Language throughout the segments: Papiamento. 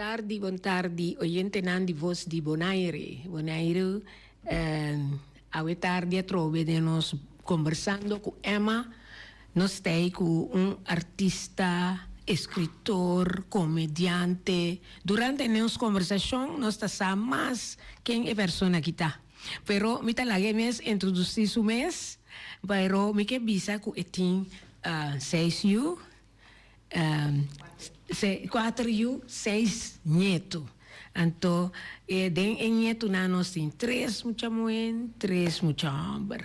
tardi, bon tardi oyentenan di Voz di Bonaire. Bonairu awe tardi atrobe den nos Combersando cu Emma nos ta ei cu un artista, escritor, comediante. Durante nos combersacion nos ta sa mas ken e persona aki ta. Pero mi ta laga e mes introduci su mes, pero mi ke bisa cu e tin seis yu. Kuater yu, seis ñetu. Anto den e ñetunan nos tin tres mucha muhé, tres mucha hòmber.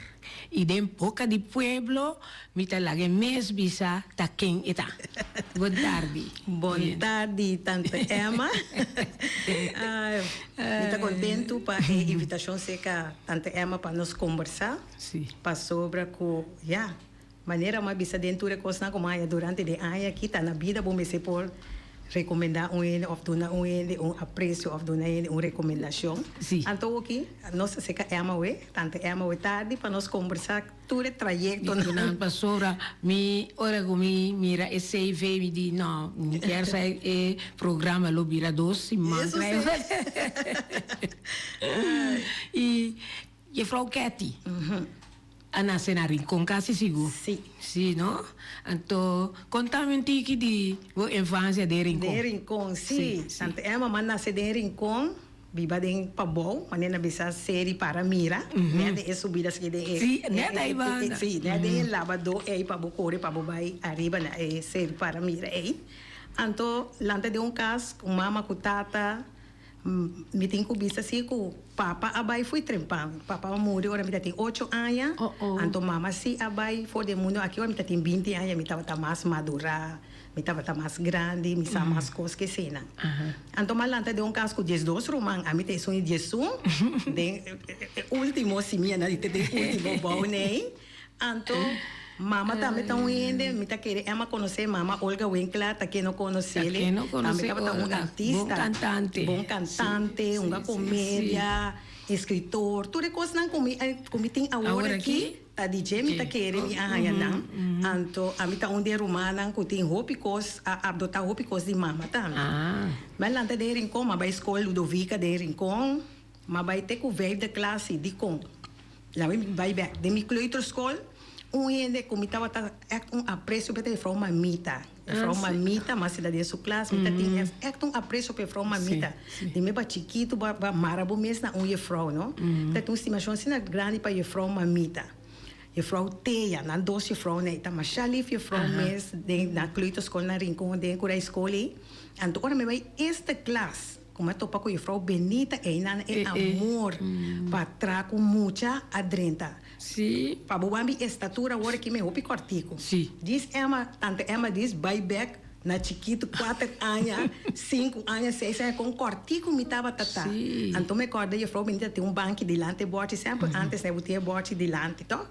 I den boka di pueblo mi ta laga e mes bisa ta ken e ta. Bon tardi. Bon tardi tante Emma. Mi ta kontentu pa e invitashon serka tante Emma pa nos kombersá. Pasobra ku ya. Manera mi a bisa den tur e kosnan ku mi a haña durante den aña aki ta na bida bo mester por rekomendá un hende òf duna un hende un apresio òf duna hende un rekomendashon. Anto oki nos ta seka Emma awe, tante Emma awe tardi pa nos kombersá tur e trayektonan. Pasobra mi ora ku mi mira e CV mi di no, mi kier sa e programa lo bira dos siman. Eso si. I Jefrouw Ketty a nace na Rincon casi sigur. Sí. Sí, no? Anto, conta mi un tiki di bo infancia den Rincon. Den Rincon, sí. Sí, sí. Tante Emma m'a nace den Rincon, biba den Pabou, manera na bisa seri para mira, net den e subida así den e. Sí, net ahí banda. Sí, net den e labadó ey pa bo core pa bo bay ariba na e seri para mira ey. Anto, lanta den un cas cu mama cu tata. Mi tin ku bisa si ku papa a bai fo'i trempan. Papa a muri ora mi ta tin ocho aña, anto mama si a bai for di e mundu aki ora mi ta tin binti aña. Mi tabata mas madurá, mi tabata mas grandi, mi sa mas kos ke eseinan. Anto mi a lanta den un kas ku diesdos ruman, ami ta esun di diesun, den e ultimo simianan di te den ultimo bou nei. Anto, mama tambe ta un hende, mi ta kere Emma konosé mama Olga Winklaar, ta ken no konosé le. Ta ken no konosé Tambe tabata un Olga. artista. Bon kantante. Bon kantante, hunga komedia, eskritor, tur e kosnan ku mi ku mi tin awor Awor aki aki? ta di dje mi ta kere mi a haña nan. Anto, ami ta un di e rumannan ku tin hopi kos, a adoptá hopi kos di mama tambe. Mi a lanta den Rincon, mi a bai skol Ludovica den Rincon, mi a bai te ku vijfde klas si, dikon? Laat mi bai bek. Den mi kleuterschool, un hende ku mi tabata ègt un apresio pa e ta juffrouw Mamita. Juffrouw Mamita, mas sila den su klas, mi ta tin ègt un apresio pa juffrouw Mamita. Di mi ba chikitu bo a mara bo mes na un juffrouw, no? Mi ta tin un stimashon asina grandi pa juffrouw Mamita. Juffrouw Thea, nan dos juffrouwnan ei ta masha lif juffrouw mes den nan kleuterschool na Rincon den Kuraischool ei. Anto ora mi bai eerste klas. Como a topa cu juffrouw Benita eynan e amor pa tra cu mucha a drenta. Pa bo wambi estatura awor aki mi hopi cortico. Dis Emma, tante Emma dis bay bek na chikito cuater aña, cinco aña, seis aña con cortico mi tabata ta. Anto mi corda juffrouw Benita tin un banki dilanti e borchi semper antes bo tin e borchi dilanti toch.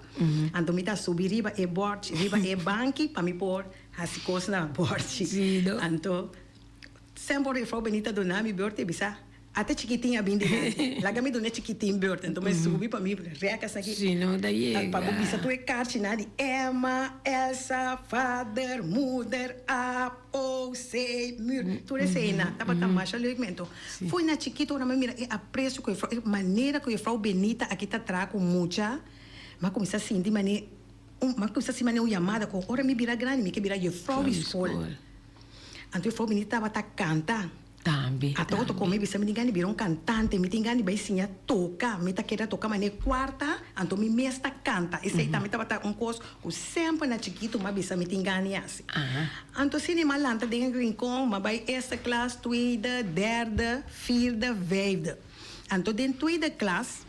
Anto mi ta subi riba e borchi riba e banki pa mi por haci cos na borchi. Anto. Semper juffrouw Benita duna mi beurt e bisa, Ata chikitin a bin dilanti, laga mi duna e chikitin beurt. Enton mi subi pa mi rek esaki. Si no ta yega. Pa bo bisa tur e karchinan di Emma, Elsa, vader, moeder, A, O, C, muur. Tur eseinan tabata masha leuk mi. Enton fo'i na chikito ora mi mira e apresio ku juffrouw, e manera ku juffrouw Benita aki ta traha ku mucha, mi a kuminsá sinti mane un, mi a kuminsá sinti mane un yamada ku ora mi bira grandi mi ke bira juffrouw di skol. Anto e fobi ni tabata canta. Tambe, Ato tambe. tocó mi bisa mi tin gana di bira un cantante, mi tin gana di bai siña toca, mi ta keda toca manera cuarta, anto mi mes ta canta. Esey tambe tabata un cos cu semper na chikito mi a bisa mi tin gana di haci. Anto asina mi a lanta den Rincon, mi a bai eerste klas, tweede, derde, vierde, vijfde. Anto den tweede klas,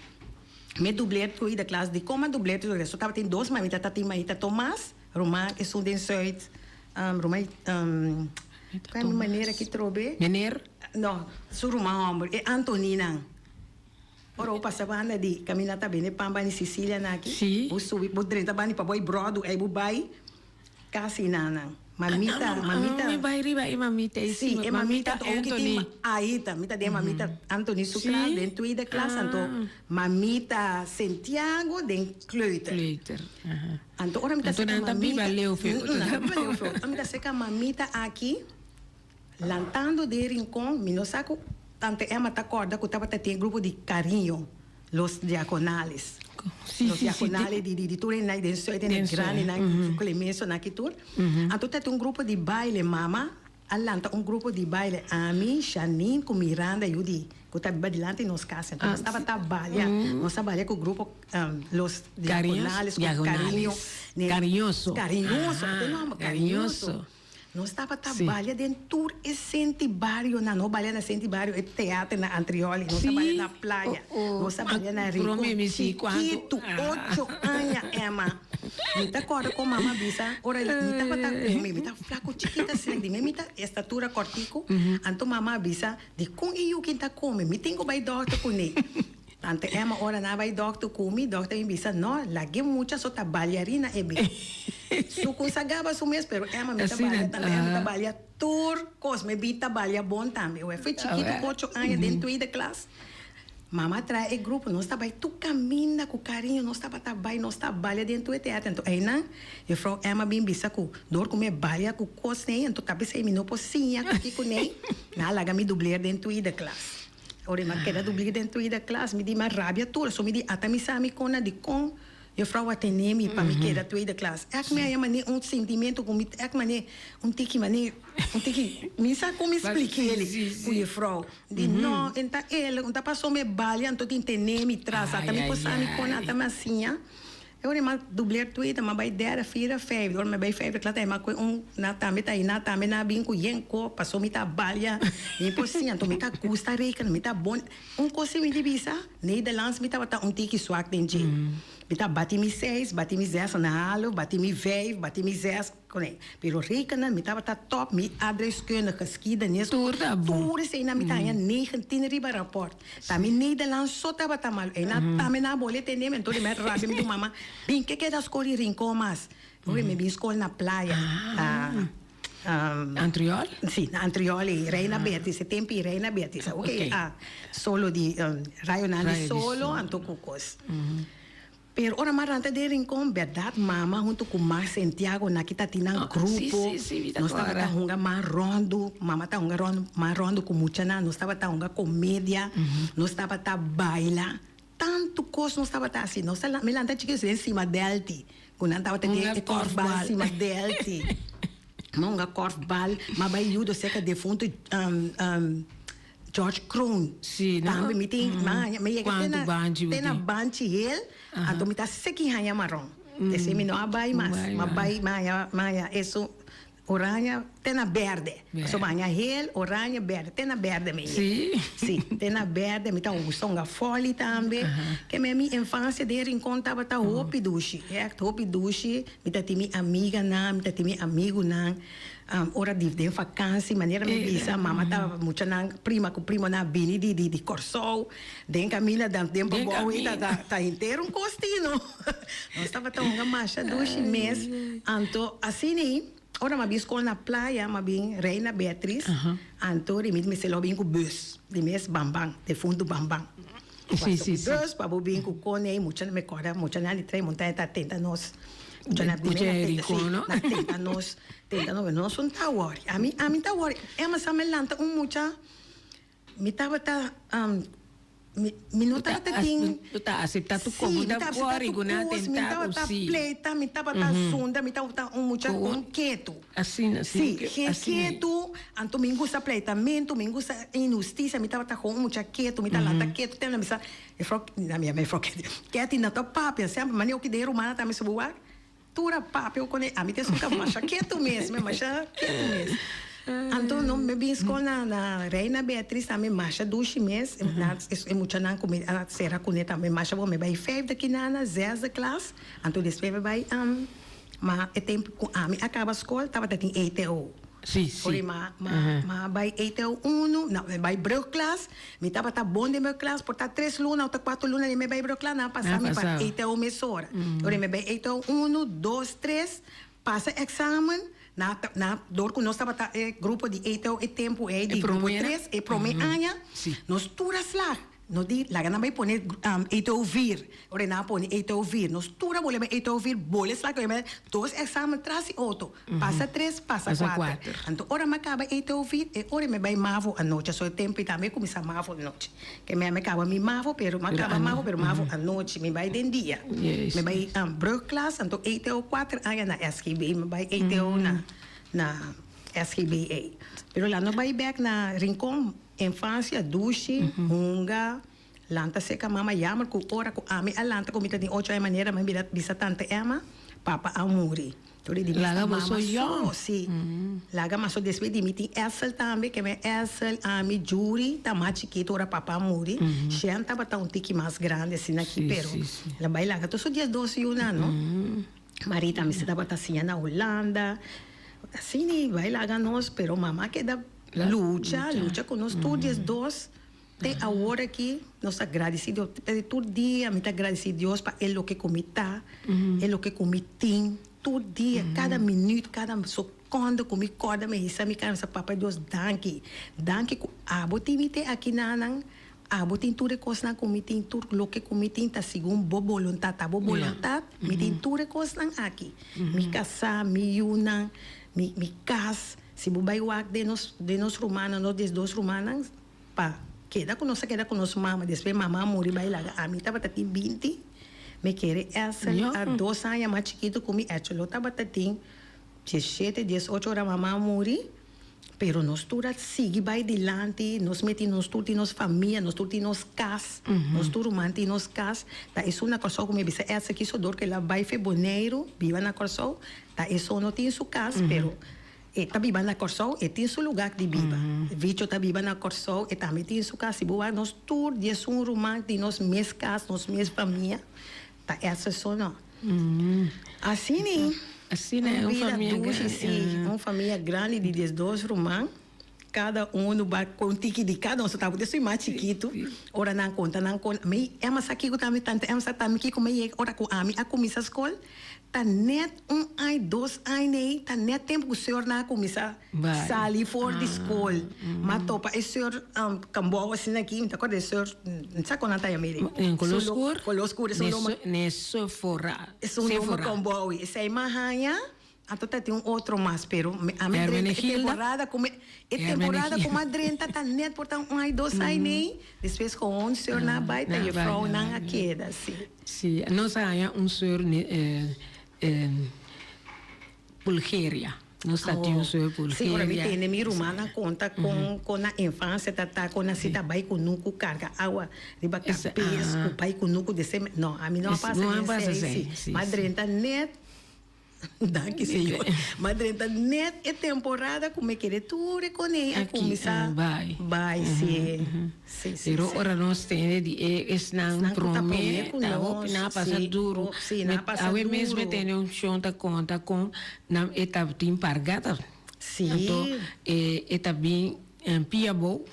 mi a dubleer tweede klas. Dicon mi a dubleer tweede klas? So tabatin dos mamita, tatin mamita Tomas, Ruman esun den Zuid, ruman kua mi manera ki trobe? Meneer? No, su ruman homber, e Antoninan. Ora bo pasa banda di kaminda ta bende pan banda di Sicilia nan aki, Si. bo subi, bo drenta banda di paboi brodu ei bo bai kasi nan nan. Mamita, mamita. Mi bai riba e mamita ei si. Si, E mamita mamita ta oki tin Anthony. Ahí ta, mi ta den mamita Anthony su Si. klas, den tweede klas, anto mamita Sentiago den kleuter. Kleuter, aha. Anto ora mi ta Anto seka nan ta mamita biba leu fe Nan ta biba leu fe. Ora mi ta seka mamita aki. Lantando den Rincon, mi no sa ku Tante Emma ta kòrda ku tabata tin e grupo di Cariño, Los Diaconales. Los Diaconales di di tur hende den Zuid, hende grandinan, Clemensonan aki tur. Anto ta tin un grupo di baile, mama a lanta un grupo di baile, ami, Shanine ku Miranda yu di ku ta biba dilanti nos kas. Anto nos tabata balia, nos a balia ku grupo Los Diaconales ku Cariño. Cariñoso. Cariñoso, Cariñoso. Nos tabata balia den tur e senti barionan. Nos balia na senti bario e teater na Antrioli, nos a balia na playa, nos a balia na Rincon. Chikitu, ocho aña, Emma. Mi ta kòrda kon mama a bisa, ora mi tabata kome, mi ta flaku chikit asina, di mi mi ta estatura kòrtiku, anto mama a bisa, dikon e yukin ta kome? Mi tin ku bai dòkter kuné. Tante Emma ora nan a bai dokter ku mi, dokter mi bisa, no, lag'é mucha so ta baliarina e bin. Su ku sa gaba su mes, pero Emma mi ta balia, tante Emma ta balia tur kos, mi bin ta balia bon tambe. Wè foi chikitu ocho aña den tweede klas, mama a trae e grupo, nos ta bai tur kaminda ku kariño, nos tabata bai, nos ta balia den tur e teater. Anto einan juffrouw Emma bin bisa ku dor ku mi balia ku kos nei, anto ta bisa mi no por siña ku kiko nei, nan a laga mi dubleer den tweede klas. Ora mi a keda dubli den tweede klas, mi di mi a rabia tur, so mi di ata mi sa mi kon na dikon juffrouw a tene mi pa mi keda tweede klas. Èk mi a yama ne un sintimentu ku mi èk mane un tiki mane un tiki mi sa kon mi splik'é ku juffrouw. Di no en ta el un ta paso mi e balia anto tin tene mi tras ata mi por sa mi kon ata mi a siña. E ora mi a dubleer tweede, mi a bai derde, vierde, vijfde. Ora mi a bai vijfde klas, mi a koe un na tambe ta na tambe na bin ku yen ko, paso mi ta balia, mi por siña. Anto mi ta gusta rekenen, mi ta bon. Un kos si mi di bisa, Nederlands mi tabata un tiki swak den dje. Mi ta bati mi seis, bati mi zes en half, bati mi vijf, bati mi zes. Kuné. Pero rekenen mi tabata top, mi adreskunde, geschiedenis, Tur ta bon. Tur eseinan mi ta haña 19 riba raport. Ta mi Nederlands so tabata malu. Einan tambe nan a bole tende mi, enton mi a rabia mi di mama, bin ke keda skol di Rincon mas. Oye mi bin skol na playa, na Antriol? Si, na Antriol ei, Reina Beatriz, e tempo ei Reina Beatriz. Oke, solo di rayonan di solo anto ku kos. Pero ora m'a ranta den Rincon, berdad mama hunto cu Mar Santiago na kita tin nan grupo, nos tabata hunga mas rondo, mama ta hunga rondo mas rondo cu muchanan, nos tabata hunga comedia, nos tabata baila, tanto cos nos tabata haci, nos ta mi lanta chikito den Sima Delti, cu nan tabata den e korfbal Sima Delti, m'a hunga korfbal, m'a bay judo cerca defunto George Kroon. Sí, no? Tambe mi tin, mi haña, mi yega te Cuantu na, banchi bo te na tin? banchi heel, anto mi ta seki haña maron. Esei mi no a bai mas. Bai Mi a mas. bai, mi haña, mi haña esun oranje te na berde. Pasobra mi haña heel, oranje, berde, te na berde mi yega. Sí? Sí, te na berde. Mi ta gusta hunga foli tambe. Ke mi mi infancia den Rincon tabata hopi dushi, echt hopi dushi. Mi ta tin mi amiganan, mi ta tin mi amigunan. Ora di den vakansi, manera mi bisa, mama ta muchanan prima ku primonan a bini di di Kòrsou, den kaminda dan den pabou ei ta ta henter un kos tino. Nos tabata hunga masha dushi mes. Anto asina ei, ora mi a bin skol na playa, mi a bin Reina Beatriz, anto di mi mester lo bin ku bus, di mes Bamban, defuntu Bamban. Pasa ku bus pa bo bin ku kone ei, muchanan mi kòrda muchanan di Tres Montaña ta tenta nos. Muchanan Mucha primera e tenta, sí, rincon, no? na tenta nos, tenta nos, nos un ta worry. Ami, ami ta worry. Emma sa me lanta un mucha, mi tabata, um, mi, mi no tabata tin. Bo ta acepta tu Sí, como mi ta ta acepta worry tu cu nan cos, mi tenta bo, tabata sí. pleita, mi tabata zunda, mi tabata un mucha con ketu. Asina, asina Sí, ke, geen asina. ketu, anto mi gusta pleitamento, mi gusta inhusticia, mi tabata gewoon un mucha ketu, mi ta lanta ketu, te mi sa, Mevrouw, na mi mevrouw Ketty, Ketty no ta papia semper, mane oki den rumana tambe su wak, tur a papia con e, ami ta esun ka masha ketu mes, mi masha ketu mes. Anto no mi bin skol na na Reina Beatriz tambe masha dushi mes, na e muchanan ku mi a sera kune tambe masha bon, mi bai vijfde kinana, zesde klas, anto despues mi bai ma e tempo ku ami a kaba skol tabata tin ETO. Sí, sí. Ora ma ma ma bai ETO uno, no, mi bai brugklas, mi tabata bon den brugklas, por ta tres luna o ta cuatro luna den mi bai brugklas, nan a pasa mi pa ETO mesora. Ora mi bai ETO uno, dos, tres, pasa examen, nan a nan dor cu nos tabata e grupo di ETO e tempo ey di grupo tres, e prome aña, nos tur a slag. No di laga nan bai pone ETO vier. Ora nan a pone ETO vier, nos tur a bole bai ETO vier, bole slak bai dos examen tras di otro. Pasa tres, pasa kuater. Anto ora mi a kaba ETO vier, e ora mi bai mavo anochi. So e tempo ei tambe kuminsá mavo anochi. Ke mi a kaba mi mavo, pero mi a kaba mavo, pero mavo anochi. Mi bai den dia. Mi bai brugklas, anto ETO kuater aña na SGB. Mi bai ETO na na SGBA. Pero la no bai bek na Rincon. Infancia dushi, hunga, lanta seca mama jammer cu ora cu ami a lanta cu mi ta tin ocho aña manera mi bira bisa tante Emma, papa a muri. Tur di mi sta mama so, si. Laga mas so despues di mi tin Essel tambe, ke mi Essel, ami, Jury ta mas chikito ora papa a muri. Shen tabata un tiki mas grandi asina aki pero la bay laga tur su diesdos yunan no. Marita mi si tabata siña na Hulanda, asina bay laga nos pero mama a keda. Lucha, lucha ku nos tur diesdos te awor aki nos ta gradisí Dios tur dia mi ta gradisí Dios pa e loke ku mi ta e loke ku mi tin tur dia kada minüt kada sekondo ku mi kòrda mi hisa mi kara mi sa papa Dios danki danki ku abo tin mi te aki nanan abo tin tur e kosnan ku mi tin tur loke ku mi tin ta segun bo boluntat ta bo boluntat mi tin tur e kosnan aki mi kasá mi yunan mi kas. Si bo bai wak den nos den nos rumannan nos diesdos rumannan pa keda ku nos a keda ku nos mama despues mama a muri bai laga ami tabata tin binti mi kere Esel a dos aña mas chikitu ku mi Echelo tabata tin diesshete diesocho ora mama a muri pero nos tur a sigui bai dilanti nos meti nos tur tin nos famia nos tur tin nos kas nos tur ruman tin nos kas ta esun na Kòrsou ku mi a bisa Esel kiso dor ku el a bai fe Boneiru biba na Kòrsou Ta eso no tin su cas pero e ta biba na Corsou e tin su lugar di biba. Vicho ta biba na Corsou e tambe tin su cas. Si bo wak nos tur diesun ruman tin nos mes cas nos mes famia ta eso so no. Asina Asina un vida dushi si un famia grandi di diesdos ruman. Cada uno ba con un tiki di cada uno, so tabata esun mas chikitu, ora nan conta nan con mi Emma sa kico ta mi tanta Emma sa ta mi kico mi yega ora cu ami a cuminsa scol ta net un aña dos aña nei ta net tempo cu señornan a cuminsa sali for di scol m'a topa e señor Cambou asina aki mi ta acorda e señor no sa con nan ta yama e color scur color scur esun loma ne Sephora esun loma Cambou esey m'a haña. Anto ta tin un otro mas, pero ami drenta e temporada ku mi e temporada ku mi a drenta ta net por ta un ai dos ai nei, despues gewoon seur nan a bai ta juffrouwnan a keda si. Si, nos a haña un seur Pulgeria, nos ta tin un seur Pulgeria. Si, ora mi tende mi rumannan konta kon kon nan infansia ta ta, kon nan si ta bai kunuku karga awa riba kabes ku bai kunuku dese, no ami no a pasa den esei si, mi a drenta net. Danki Señor. Ma drenta net e temporada ku mi kere tur e konei a kuminsá bai. Sí, sí, sí. Pero ora nos tende di e esnan promé ta hopi nan a pasa duru. Awe mes mi tende un shon ta konta kon nan e tabatin pargata. Anto e ta bin pia bou.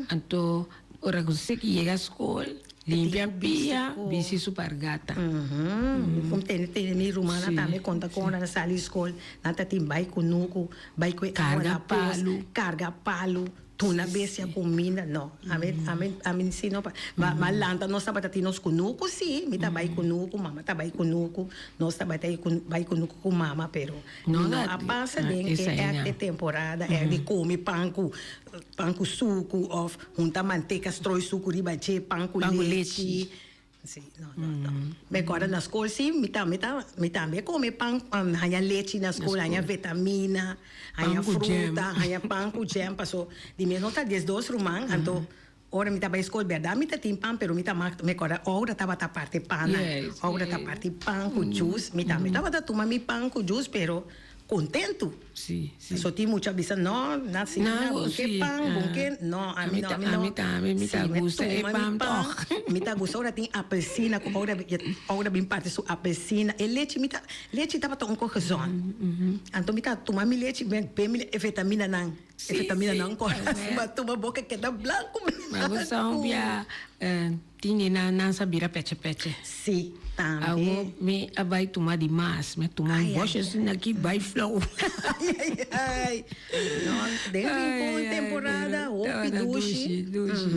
Anto ora ku seki yega skol. Limpia pia, bisti su pargata. Kom tene tene mi rumannan tambe konta kon ora nan sali skol nan ta tin bai kunuku, bai ku e awa na pos, karga palu, tuna bestia kuminda. No, ami ami ami si no ma ma lanta nos tabata tin nos kunuku si, mi ta bai kunuku, mama ta bai kunuku, nos tabata bai kunuku ku mama pero mi no a pasa den e ègt e temporada ègt di komi pan ku Pan ku suku of hunta manteka strooi suku riba dje, pan ku lechi. Si, no, no, no. Mi acorda na school si, mi tambe ta, mi tambe a come pan, haña lechi na school, haña vitamina, haña fruta, haña pan ku jam, paso di mes no ta diesdos ruman, anto ora mi ta bai school berdad mi ta tin pan, pero mi ta mak, mi acorda ora tabata parti pannan, ora ta parti pan ku juice, mi tambe tabata tuma mi pan ku juice, pero Kontentu. Sí, sí. So tin mucha bisa no, na si na bon ke pan, bon ke no, ami no, ami no. Ami tambe, mi ta gusta e pan toch. Mi ta gusta ora tin apelsina ku ora ora bin parti su apelsina. E lechi mi ta lechi tabata un ko gezond. Anto mi ta tuma mi lechi mi be mi e vitaminanan, e vitaminanan ko ma tuma boka keda blanku blanku. Ma bo sa un bia tin di nan nan sa bira peche peche. Sí. Tambe. Awo mi a bai tuma di mas, mi a tuma un boshe asina aki bai flou. Ai ai ai. No, den Rincon temporada hopi dushi. Dushi.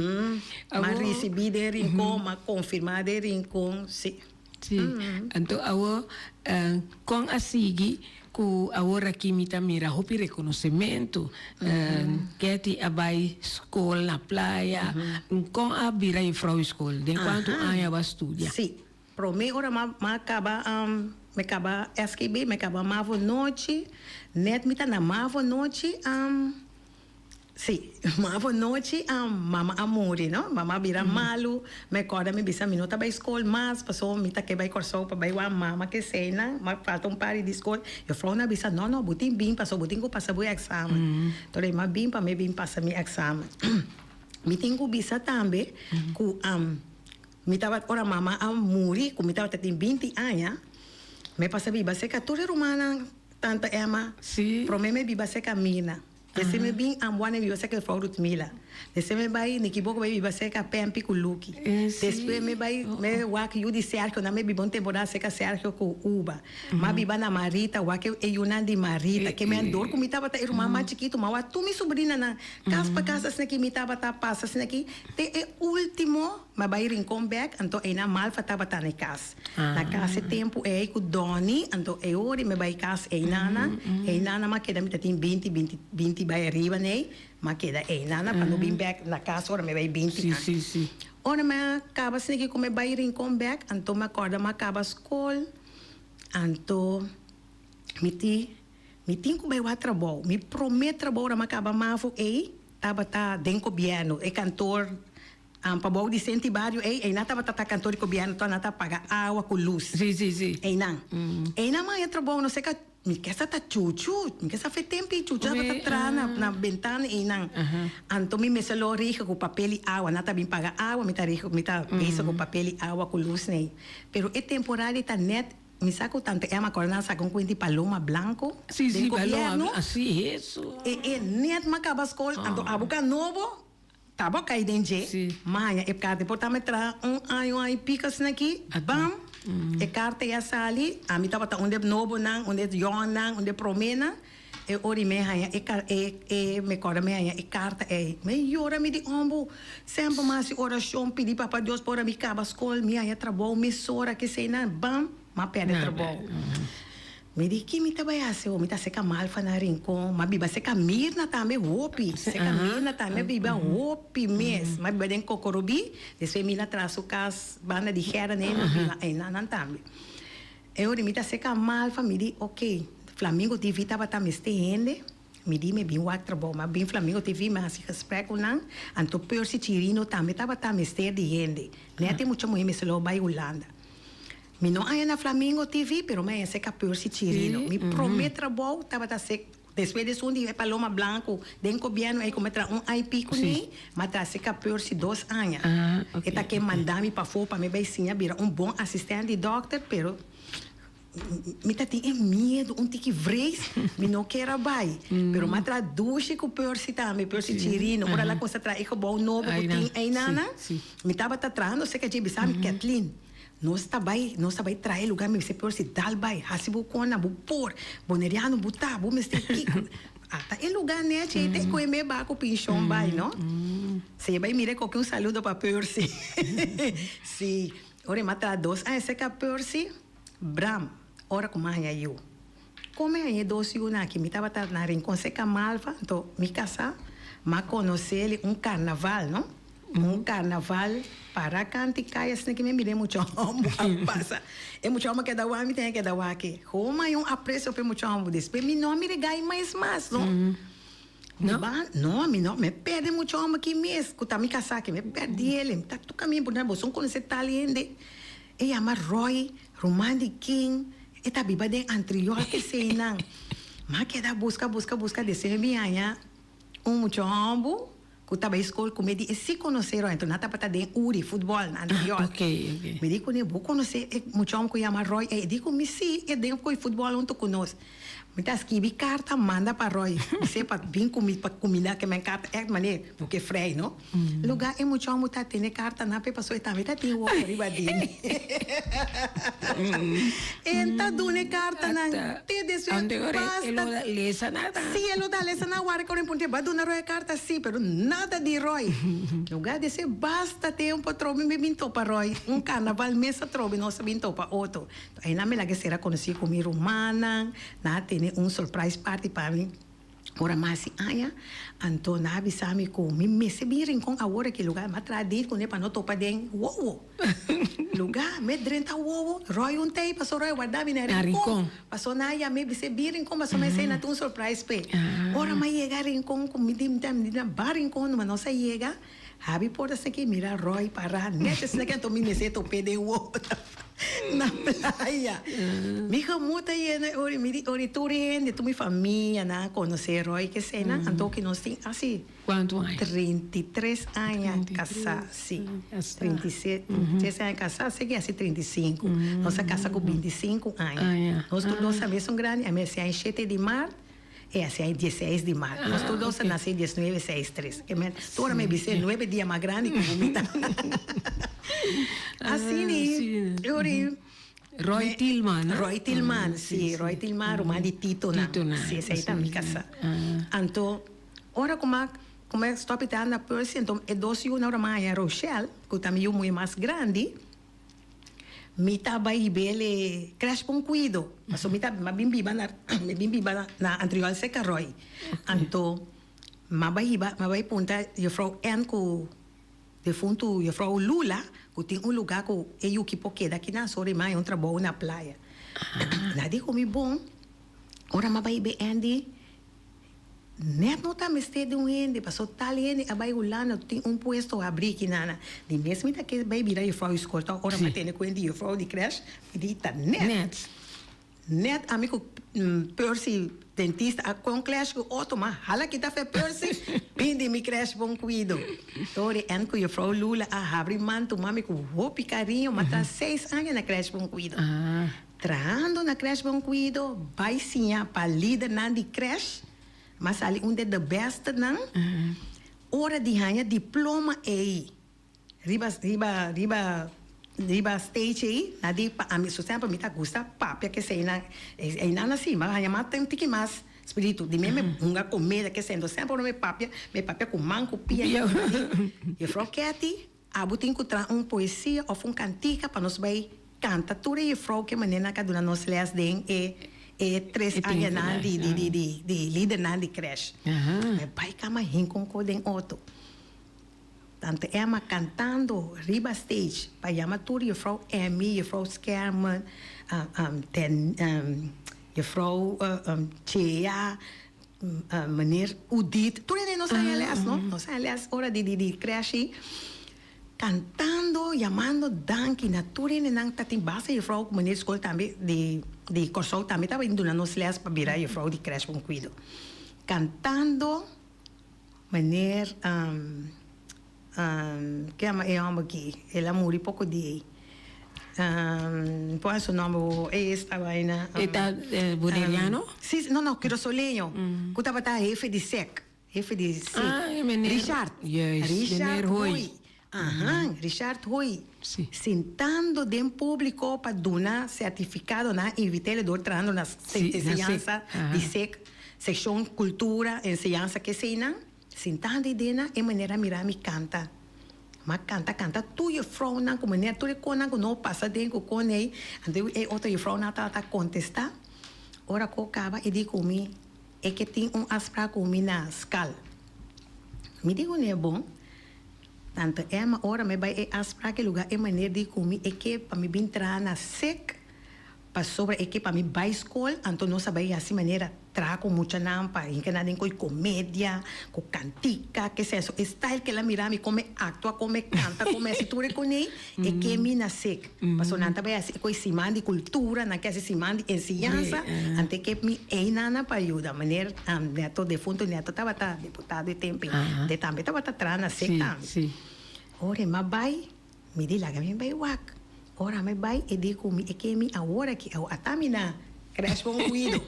M'a ricibi den Rincon, m'a confirma den Rincon, si. Si. Anto awo con a sigui cu awor aki mi ta mira hopi reconocimento. Ketty a bai scol na Playa. Con a bira juffrouw scol? Den cuanto aña bo a studia? Si. Prome ora m'a caba mi caba SKB, mi caba mavo nochi. Net mi ta na mavo nochi. Sí, mavo nochi mama a muri, no? Mama a bira malu, mi kòrda mi bisa mi no ta bai skol mas pasobra mi ta ke bai Kòrsou pa bai wak mama keseinan, ma falta un par di skol. Jufrounan a bisa, no, no, bo tin bin pasobra bo tin ku pasa bo eksamen. Entonces mi a bin pa mi bin pasa mi eksamen. Mi tin ku bisa tambe ku mi tabata, ora mama a muri ku mi tabata tin binti aña, mi a pasa biba serka tur e rumannan, tanta Emma, promé mi a biba serka Mina. Desde mi bin Ambuana mi biba serka juffrouw Rutmila. Desde mi bai Nikiboko mi biba serka Pempi ku Luki. Despues mi bai mi wak yu di Sergio nan mi biba un temporada serka Sergio ku Uba. M'a biba na Marita wak e yunan di Marita. Ke mi a dor ku mi tabata e ruman mas chikitu m'a wak tur mi subrinanan kas pa kas asina ki mi tabata pasa asina ki te e ultimo mi a bai Rincon bek anto einan Malfa tabata na e kas. Na kas e tempu ei ku Donny, anto e ora mi bai kas einana, einana m'a keda mi ta tin binti, binti, binti bai ariba nei, m'a keda einana pa no bin bek na kas ora mi bai binti aña. Ora mi a kaba asina ku mi bai Rincon bek, anto mi a kòrda mi a kaba skol, anto mi ti, mi tin ku bai wak trabou. Mi promé trabou ora mi a kaba mavo ei tabata den gobièrnu, e kantor. Pa bou di Senti Bario ei, einan tabata ta kantor di gobièrnu tòg nan ta paga awa ku lus. Sí, sí, sí. Einan. Einan m'a haña trabou, no sé ka, mi ke sa ta chuchu, mi ke sa fe tempu ei chuchu tabata traha na na bentana einan. Anto mi mester lo rega ku papel i awa, nan ta bin paga awa, mi ta rega, mi ta bezig ku papel i awa ku lus nei. Pero e temporada ei ta nèt, mi sa ku tante Emma kòrda nan saka un kuenta di paloma blanko Sí, den sí, paloma, gobièrnu. así, eso. E e nèt m'a kaba skol, anto abo ka nobo. Ta bo kai den dje, maña e karta por ta mi traha un aña, un aña y pico asina aki, bam, e karta ya sali, ami tabata un de nobonan, un de yònnan, un de proménan, e ora mi haña e e e mi kòrda mi haña e karta ei, mi yora mi di òmbu, semper mi hasi orashon pidi papa Dios pa ora mi kaba skol mi haña trabou mesora keseinan, bam, mi a pèrdè trabou. Mi di, Ki mi ta bai hasi ho? Mi ta seka Malfa na Rincon. M'a biba seka Mirna tambe hopi. Seka Mirna tambe a biba hopi mes. M'a biba den Kokorobí, despues Mirna traha su kas banda di Gerda ney, m'a biba einanan tambe. E ora mi ta seka Malfa, mi di, Ok, Flamingo TV tabata mester hende. Mi di, Mi bin wak trabou. M'a bin Flamingo TV, mi a hasi gesprek ku nan. Anto Percy Chirino tambe tabata mester di hende. Nèt e mucha muhé mester lo bai Hulanda. Mi no haña na Flamingo TV, pero mi haña serka Percy Chirino. Mi promé trabou tabata ser, despues di esun di e Paloma Blanco den gobièrnu ei ku mi a traha un aña i pico ni, mi a traha serka Percy dos aña. E ta ke manda mi pafó pa mi bai siña bira un bon asistènt di dòkter, pero mi ta tin e miedu, un tiki vrees, mi no kier a bai. Pero mi a traha dushi ku Percy tambe, Percy Chirino. Ora el a kuminsá traha e gebou nobo ku tin einanan, mi tabata trahando serka dje, bisa mi, Kathleen, Nos ta bai, nos ta bai traha e lugar, mi mester por si dal bai, hasi bo kona, bo por, boneriano bo ta, bo mester kiko. Ata e lugar nechi ei te koe me ba ku pinshon bai, no? Si e bai mira e koki un saludo pa Percy. Si, ora e m'a traha dos aña serka Percy, Bram, ora ku m'a haña yu. Kome haña e dos yunan aki, mi tabata na Rincon serka Malva, anto mi kasá, m'a konosé li un karnaval, no? Un karnaval para kanti kai asina ki mi mira e mucha homber a pasa. E mucha homber keda wak, mi tambe keda wak. Gewoon mi haña un aprecio pa e mucha homber. Despues mi no a mira e gai mas mas, no. Mi ban, no, mi no, mi a perde e mucha homber aki mes, ku ta mi kasá aki, mi a perde el. Mi ta tur kaminda por boso no konosé tal hende. E yama Roy, ruman di ken, e ta biba den Antriol keseinan. Mi a keda buska, buska, buska, despues mi haña un mucha homber. Ku ta bai skol ku mi di e si konosé Roy, anto nan tabata den Uri, futbòl, na Antriol. Mi di kuné, bo konosé e muchòm ku yama Roy? E di ku mi, si, e den koi futbòl huntu ku nos. Mi ta skibi karta manda pa Roy bis'é pa bin ku mi pa kuminda ke men karta ègt manera bo ke frei no. Lugá e muchòmbu ta tene karta na p'e pasobra e tambe ta tin wowo riba di mi. E ta duna e kartanan te despues basta. E lo ta lesa nada. Si e lo ta lesa nada wara ku ora puntra ba duna Roy e karta si pero nada di Roy. Lugá despues basta tempu atrobe mi bin topa Roy un karnaval mes atrobe nos a bin topa otro. Einan mi laga sera konosí ku mi rumannan, nan a tene un surprise party pa mi ora mi hasi aña, anto nan a bisa mi ku mi mester bin Rincon awor aki lugar, mi a traha date kuné pa no topa den wowo. Lugar, mi drenta wowo, Roy un tei paso Roy warda mi na Rincon, paso nan a yam'é bis'é bin Rincon paso mi a esei nan tin un surprise p'e. Ora mi a yega Rincon ku mi di mi di nan ba Rincon numa nos a yega, Habi por esaki mira Roy para net esaki anto mi mester top'é den wowo na playa. Mi gemoed a yena ora mi di ora tur hende tur mi famia nan a konosé Roy keseinan anto ki nos tin asi Kuantu aña? 33 aña kasá si 33 aña kasá aseki asi 35 nos a kasa ku 25 aña nos tur dos a mesun grandi ami a hasi aña shete di mart E hasi ai dieseis di mart. Nos tur dos a nase diesnuebe seis tres. E men tur ora mi bis'é nuebe dia mas grandi ku mi ta. Asina e ora e Roy Tilman, no? Roy Tilman, si. Roy Tilman, ruman di Titonan. Titonan. Si, esei ta mi kasá. Anto, ora ku m'a ku m'a stòp di ta na Percy, anto e dos yunan ora m'a haña Rochelle, ku ta mi yu muhé mas grandi, Mi ta bai hib'el e crèsh pa un kuido. Pasobra mi ta mi a bin biba na mi a bin biba na Antriol serka Roy. Anto m'a bai hiba m'a bai punta juffrouw Ann ku defuntu juffrouw Lula ku tin un lugá ku e yuki por keda akinan sori mi a haña un trabou na playa. Nan a di ku mi bon. Ora m'a bai hib'é Andy Net no ta mester di un hende, paso tal hende a bai Hulanda tin un puesto habrí ki nana. Di mes mi ta ke bai bira juffrouw di skol tok ora mi a tene kuenta di juffrouw di crèche, mi di ta net. Net. Net ami ku Percy dentista a kon clash ku otro ma hala kita fe Percy bin di mi crèche bon kuido. Tori en ku juffrouw Lula a habri man tuma mi ku hopi kariño ma ta seis aña na crèche bon kuido. Trahando na Crèche Bon Cuido, bai siña pa lidernan di crèche, m'a sali un de de bestenan. Ora di haña diploma ei riba riba riba riba stage ei, nan di pa ami so semper mi ta gusta papia keseinan, einan a si, m'a haña mas tin tiki mas spiritu. Di mi mi hunga comeda kesei, enton semper ora mi papia, mi papia ku man ku pia. Juffrouw Ketty Abo tin ku traha un poesia òf un kantika pa nos bai kanta tur e jefrou ke manera nan ka duna nos lès den e e tres añanan di di di di di lidernan di krèsh. Mi bai kama hinkon ko den oto. Tante Emma kantando riba stage pa yama tur jefrou Emmy, jefrou Skerman, ten jefrou Chea, Meneer Udit, tur hende nos haña les, no? Nos haña les ora di di di crèshi, cantando, yamando danki na tur hendenan ta tin basta juffrouw cu meneer school tambe di di Kòrsou tambe tabata duna nos les pa bira juffrouw di crèsh Bon Cuido. Cantando meneer Ke yama e hòmber aki? El a muri poko di ei. Por su nòmber bo e esta baina. E ta boneriano? Si, no no, kurasoleño. Ku tabata hefe di sek. Hefe di sek. Ah, e meneer. Richard. Juist, Richard meneer Hooi. Hooi. Ahan, Richard Hooi. Si. Sintando den públiko pa duna sertifikado nan invit'é dor trahando na Si, na sek. enseñansa di sek, sekshon kultura, enseñansa keseinan. Sintá di dena e manera mira mi kanta. M'a kanta kanta tur jufrounan ku manera tur e konan ku no pasa den ku kon ei. Anto e otro jufrounan tabata kontestá. Ora ku kaba e di ku mi e ke tin un afsprak ku mi na skal. Mi di ku ne bon. Tante Emma ora mi bai e afsprak e lugá e manera di ku mi e ke pa mi bin traha na sek. Pasobra e ke pa mi bai skol, anto nos a bai hasi manera traha ku muchanan pa hinka nan den koi komedia, ku kantika, ke sea. So e style ke el a mira mi kon mi aktua, kon mi kanta, kon mi hasi tur e konei, e ke mi na sek. Pasobra nan ta bai hasi e koi siman di kultura, nan ke hasi siman di enseñansa, anto e ke mi einan nan pa yuda. Meneer Neto, defunto Neto tabata diputado e tempu ei, e tambe tabata traha na sek tambe. Ora e m'a bai. Mi di laga mi bai wak. Ora mi bai e di ku mi e ke mi awor aki awo ata mi na Crèsh Bon Cuido.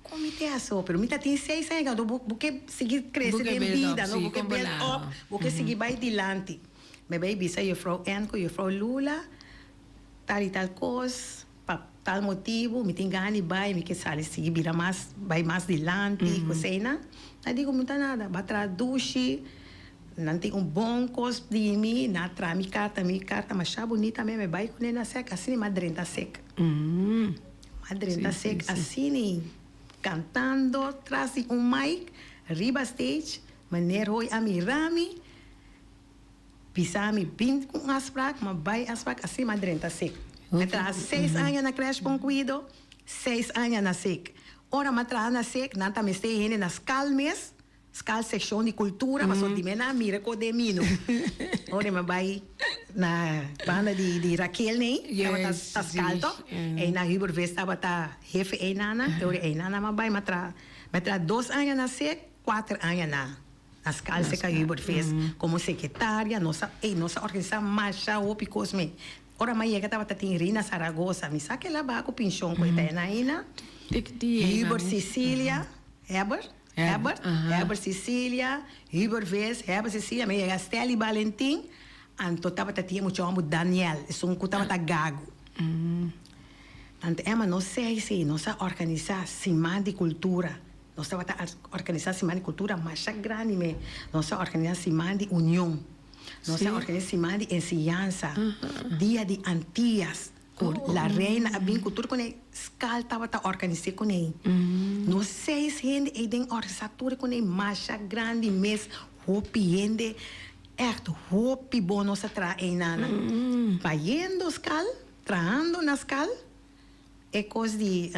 Kon mi te haso? Pero mi ta tin seis aña kaba, bo bo ke sigui krese den bida, no? Bo ke build up, bo ke sigui bai dilanti. Mi bai bisa juffrouw Ann ku juffrouw Lula tal i tal kos, pa tal motibu mi tin gana di bai, mi ke sali sigui bira mas, bai mas dilanti, koseinan. Nan di ku mi no ta nada, bo a traha dushi, nan tin un bon kos di mi, nan a traha mi karta, mi karta masha bunita mi bai kuné na sèk, asina mi a drenta sèk. A drenta sek asini cantando tras di un mic riba stage, meneer Hoy a mira mi, bisa mi bin cu un afspraak, m'a bay afspraak, asina m'a drenta sek. Mi a traha seis aña na Crèche Bon Cuido, seis aña na sek. Ora m'a traha na sek, nan ta mester hende na skal mes, Skal sekshon di kultura pasobra di mena mira ko den mino. Ora mi a bai na banda di di Raquel nei tabata ta skal to ei na Hubert Vis tabata hefe einana e ora einana mi a bai mi a traha mi a traha dos aña na sek kuater aña na na skal seka Hubert Vis komo sekretaria nos a ey nos a organisa masha hopi kos me ora mi a yega tabata tin Rina Saragoza mi sa kila baha ku penshon ku e ta ena aina Hubert Cecilia Heber. Herbert, Herbert Cecilia, Hubert Ves, Herbert Cecilia, mi a yega Stelly Balentin, anto tabata tin e mucha homber Daniel, esun ku tabata gagu. Anto Emma nos sei si nos a organisa siman di kultura, nos tabata organisa siman di kultura masha grandi me, nos a organisa siman di union, nos a organisa siman di enseñansa, dia di Antias. Ku la reina a bin ku tur kune skal tabata organis'é kuné. Nos seis hende ei den organisá tur e kuné masha grandi mes, hopi hende, ègt hopi bon nos a traha einanan. Bayendo skal, trahando na skal, e kos di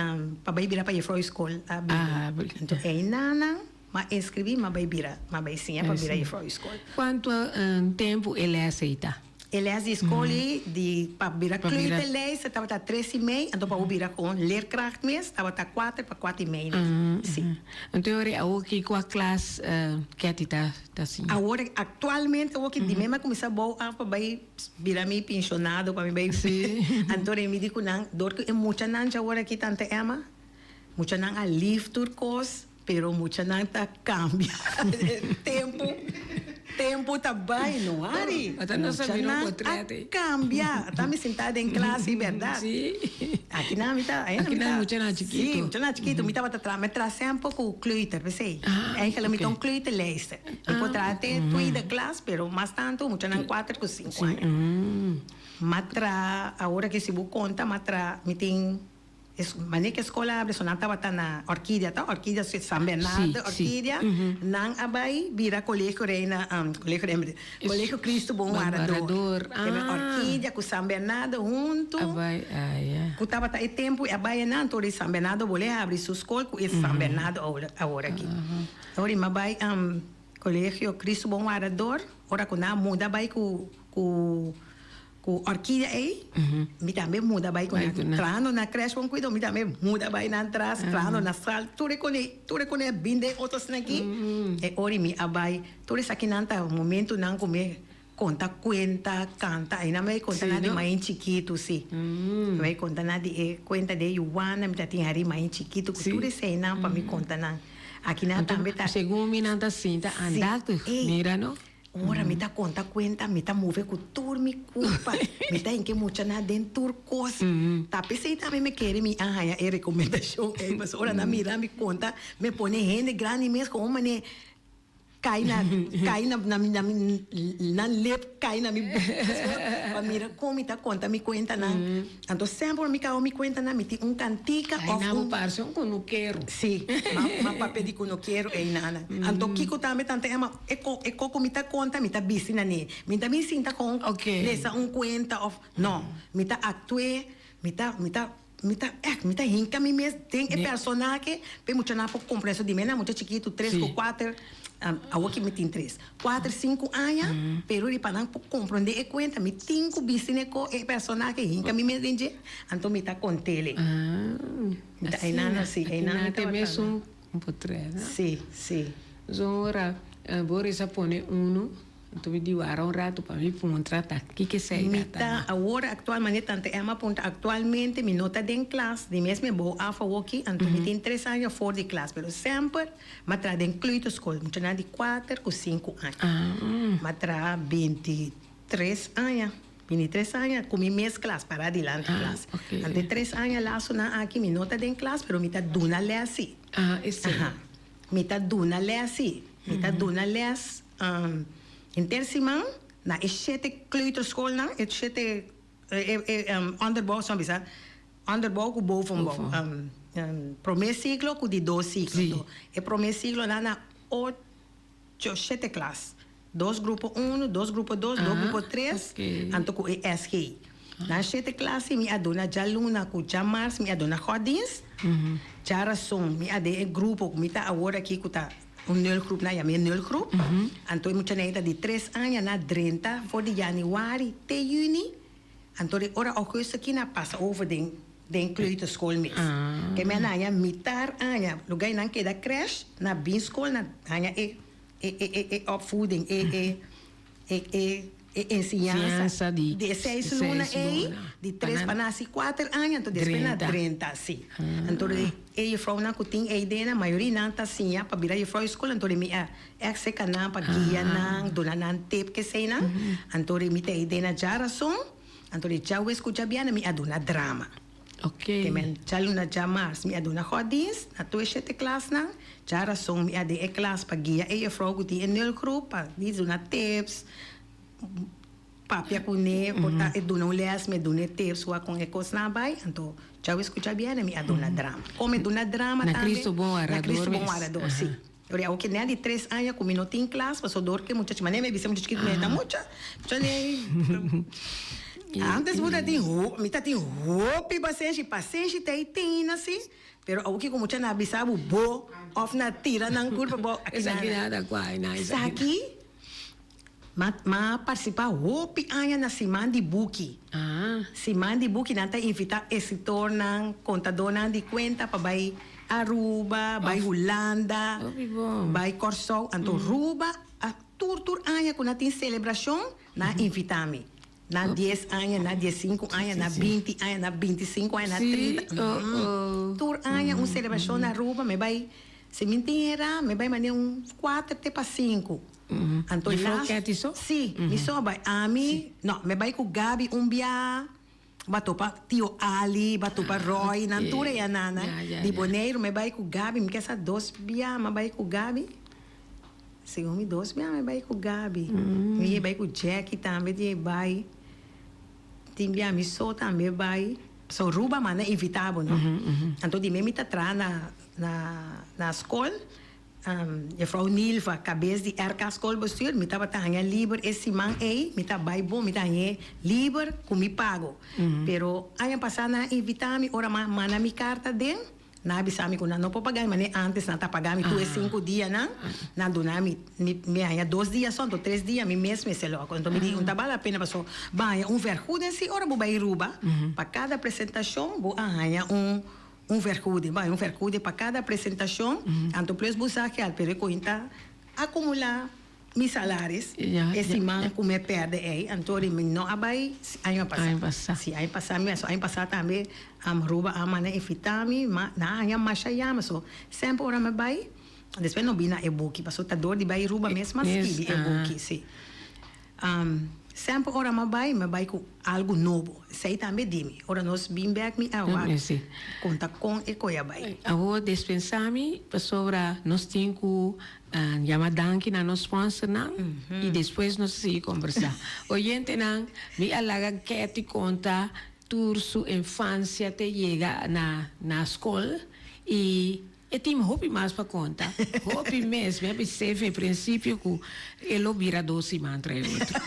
pa bai bira pa jefrou skol a bini. Anto einanan m'a inskribí, m'a bai bira, m'a bai siña pa bira jefrou skol. Kuantu tempu e lès ei ta? E les di skol ei di pa bira kleuterlijster tabata tres i mei, anto pa bo bira kon leerkracht mes tabata kuater pa kuater i mei. Si. Anto e ora awor ki kua klas Ketty ta ta siña? Awor aktualmente awor ki di mi a kuminsá bou af pa bai bira mi penshonado pa mi bai anto mi di ku nan dor ku e muchanan dja awor aki tante Emma muchanan a lif tur kos. Pero muchanan ta cambia tempo tempo ta bay no Ari muchanan a cambia ata mi sinta den klas y berdad aki nan mi ta aki nan muchanan chikito si muchanan chikito mi tabata traha mi traha semper cu kleuter pesey eigenlijk mi ta un kleuterlijster mi por traha te tweede klas pero mas tanto muchanan cuater cu cinco aña mi a traha awor aki si bo conta mi a traha mi tin. Manera ku e skol a abri, so nan tabata na Orkidia, ta? Orkidia, San Bernardo, Orkidia. Nan a bai bira Kolegio Reina, Kolegio Reina, Kolegio Cristo Bon Warador. Keme Orkidia ku San Bernardo huntu, ku tabata e tempu e a bai einan, anto di San Bernardo bole habri su skol ku e San Bernardo awor aki. Ora mi a bai Kolegio Cristo Bon Warador, ora ku nan a muda bai ku ku. Ku orkidia ei, mi tambe muda bai ku nan. Trahando na Crèche Bon Cuido, mi tambe muda bai nan tras, trahando na sal, tur e kone, tur e kone a bin den otro snaki. E ora mi a bai, tur esakinan ta momentunan ku mi konta kuenta, kanta, einan mi a konta nan di main chikitu, si. Mi a konta nan di e kuenta di e yuwana, mi ta tin hari main chikitu, ku tur eseinan pa mi konta nan. Akinan tambe ta. Segun mi nan ta sinta aandachtig, mira no. Ora mi ta konta kuenta, mi ta move ku tur mi kurpa. Mi ta hinka e muchanan den tur kos. Ta p'esei tambe mi kere mi a haña e rekomendashon ei, pasobra ora nan mira mi konta, mi pone hende grandi mes komo manera kai na kai na na mi na mi nan lep kai na mi boka pa mira kon mi ta konta mi kuentanan. Anto semper ora mi kaba mi kuentanan mi tin un kantika òf un. Ai nan bo parse un kunukero. Sí, m'a papia di kunukero ei nana. Anto kiko tambe tanta Emma e ko e ko ku mi ta konta mi ta bisti na ne. Mi ta bin sinta kon lesa un kuenta òf no. Mi ta aktu'é, mi ta mi ta mi ta ègt mi ta hinka mi mes den e personahe pa e muchanan por komprende. So di mi nan mucha chikitu tres ku kuater awor ki mi tin tres, kuater sinku aña pero di pa nan por komprende e kuenta mi tin ku bisti na e ko e personahe hinka mi mes den dje anto mi ta kont'el. Mi ta einan si einan mi tabata. Un potret, no? Sí, sí. Zo ora Boris a pone unu. Anto mi di wara un rato pa mi puntra ta kiko esei Mi ta awor actual mane tante Emma puntra actualmente mi no ta den klas di mes mi bou af awoki anto mi tin tres aña for di klas pero semper m'a traha den kleuterschool muchanan di kuater ku sinku aña m'a traha 23 aña 23 aña ku mi mes klas para dilanti klas anto e tres aña lasonan aki mi no ta den klas pero mi ta duna les si mi ta duna les si mi ta duna les. Henter siman na e shete kleuterschoolnan, e shete onderbouw, so bisa, onderbouw ku bovenbouw. Prome siglo ku di dos siglo. E prome siglonan na ocho, shete klas. Dos grupo uno, dos grupo dos, dos grupo tres, anto ku e SG. Na shete klas si mi a duna djaluna ku djamars mi a duna gòddienst. Djarason mi a den e grupo ku mi ta awor aki ku ta. Un nulgroep, nan yama e nulgroep. Anto e muchanan ta di tres aña na drenta for di januari te juni. Anto di ora augustus aki nan pasa over den den kleuterschool mes. Ke men a haña mitar aña luga e nan keda crèche nan bin school nan haña e e e e opvoeding e e e e e enseñansa di e seis luna ei, di tres pa nasi kuater aña, anto despues na drenta, si. Anto e jufrounan ku tin ei den, mayoria nan ta siña pa bira jufrou di skol, anto mi a èk seka nan pa guia nan, duna nan tip keseinan, anto mi ta ei den a djarason, anto djawes ku djabièrnè mi a duna drama. Te men djaluna djamars mi a duna gòddienst na tur e shete klasnan. Djarason mi a den e klas pa guia e jufrou ku tin e nulgroep pa di duna tips, papia kuné, por ta e duna un lès mi a duna e tips wak kon e kosnan a bai. Anto djawe ku djabièrnè mi a duna drama. Kon mi duna drama tambe? Na Cristo Bon Arador mes. Na Cristo Bon Arador, si. Ora awo ke nea di tres aña ku mi no tin klas pasobra dor ke muchachi manera mi a bisa muchachi chikito mi ta mucha mucha nei antes bo ta tin ho mi ta tin hopi pasenshi pasenshi ta e tin asi pero awo ke ku mucha na bisa bo bo of na tira nan kurpa bo Esaki nada kuai na esaki Ma ma partisipá hopi aña na Siman di Buki. Siman di Buki nan ta invitá esritornan, kontadónan di kuenta pa bai Aruba, bai Hulanda, bai Kòrsou. Anto Ruba a tur tur aña ku nan tin selebrashon nan a invitá mi. Na dies aña, na diesinku aña, na binti aña, na bintisinku aña, na trinta. Tur aña un selebrashon na Aruba mi bai, si mi tin era mi bai manera un kuater te pa sinku. Anto Jufrou las Ketty so? Sí, mi so bai. Ami, no, mi bai ku Gaby un bia, ba topa tio Ali, ba topa Roy, nan tur e anana di Boneiru. Mi bai ku Gaby, mi ke sa dos bia mi bai ku Gaby. Segun mi dos bia mi bai ku Gaby. Mi bai ku Jacky tambe di e bai. Tin bia mi so tambe bai. So Ruba manda invita bo, no? Anto di mi mi ta traha na na na skol. Juffrouw Nilva, kabes di RK Schoolbestuur, mi tabata haña liber e siman ei, mi ta bai bon, mi ta hañ'é liber ku mi pago. Pero aña pasá nan a invitá mi, ora mi a manda mi karta den, nan a bisa mi ku nan no por paga mi, manera ántes nan ta paga mi tur e sinku dianan, nan duna mi, mi haña dos dia so, anto tres dia mi mes mester lòk. Anto mi di, un ta bal la pena pasobra bo a haña un vergoeding si ora bo bai Ruba, pa kada presentashon bo a haña un. Un vergoeding, bai un vergoeding pa kada presentashon, anto plus bo sa geld, pero e koin ta akumulá mi salaris e siman ku mi a pèrdè ei, anto di mi no a bai aña pasá. Si, aña pasá mi so aña pasá tambe Aruba a manda invitá mi, ma nan a haña masha yama, so semper ora mi bai, despues no bini na e buki, pasobra ta dor di bai Aruba mes mas skibi e buki, si. Semper ora mi a bai, mi a bai ku algu nobo. Esei tambe di mi. Ora nos bin bek mi a wak konta kon e koi a bai. Awor despensá mi pasobra nos tin ku yama danki na nos sponsornan i despues nos a sigui kombersá. Oyentenan, mi a laga Ketty konta tur su infansia te yega na na skol i E tin hopi mas pa konta, hopi mes. Mi a bis'é fe prinsipio ku e lo bira dos siman trae otro.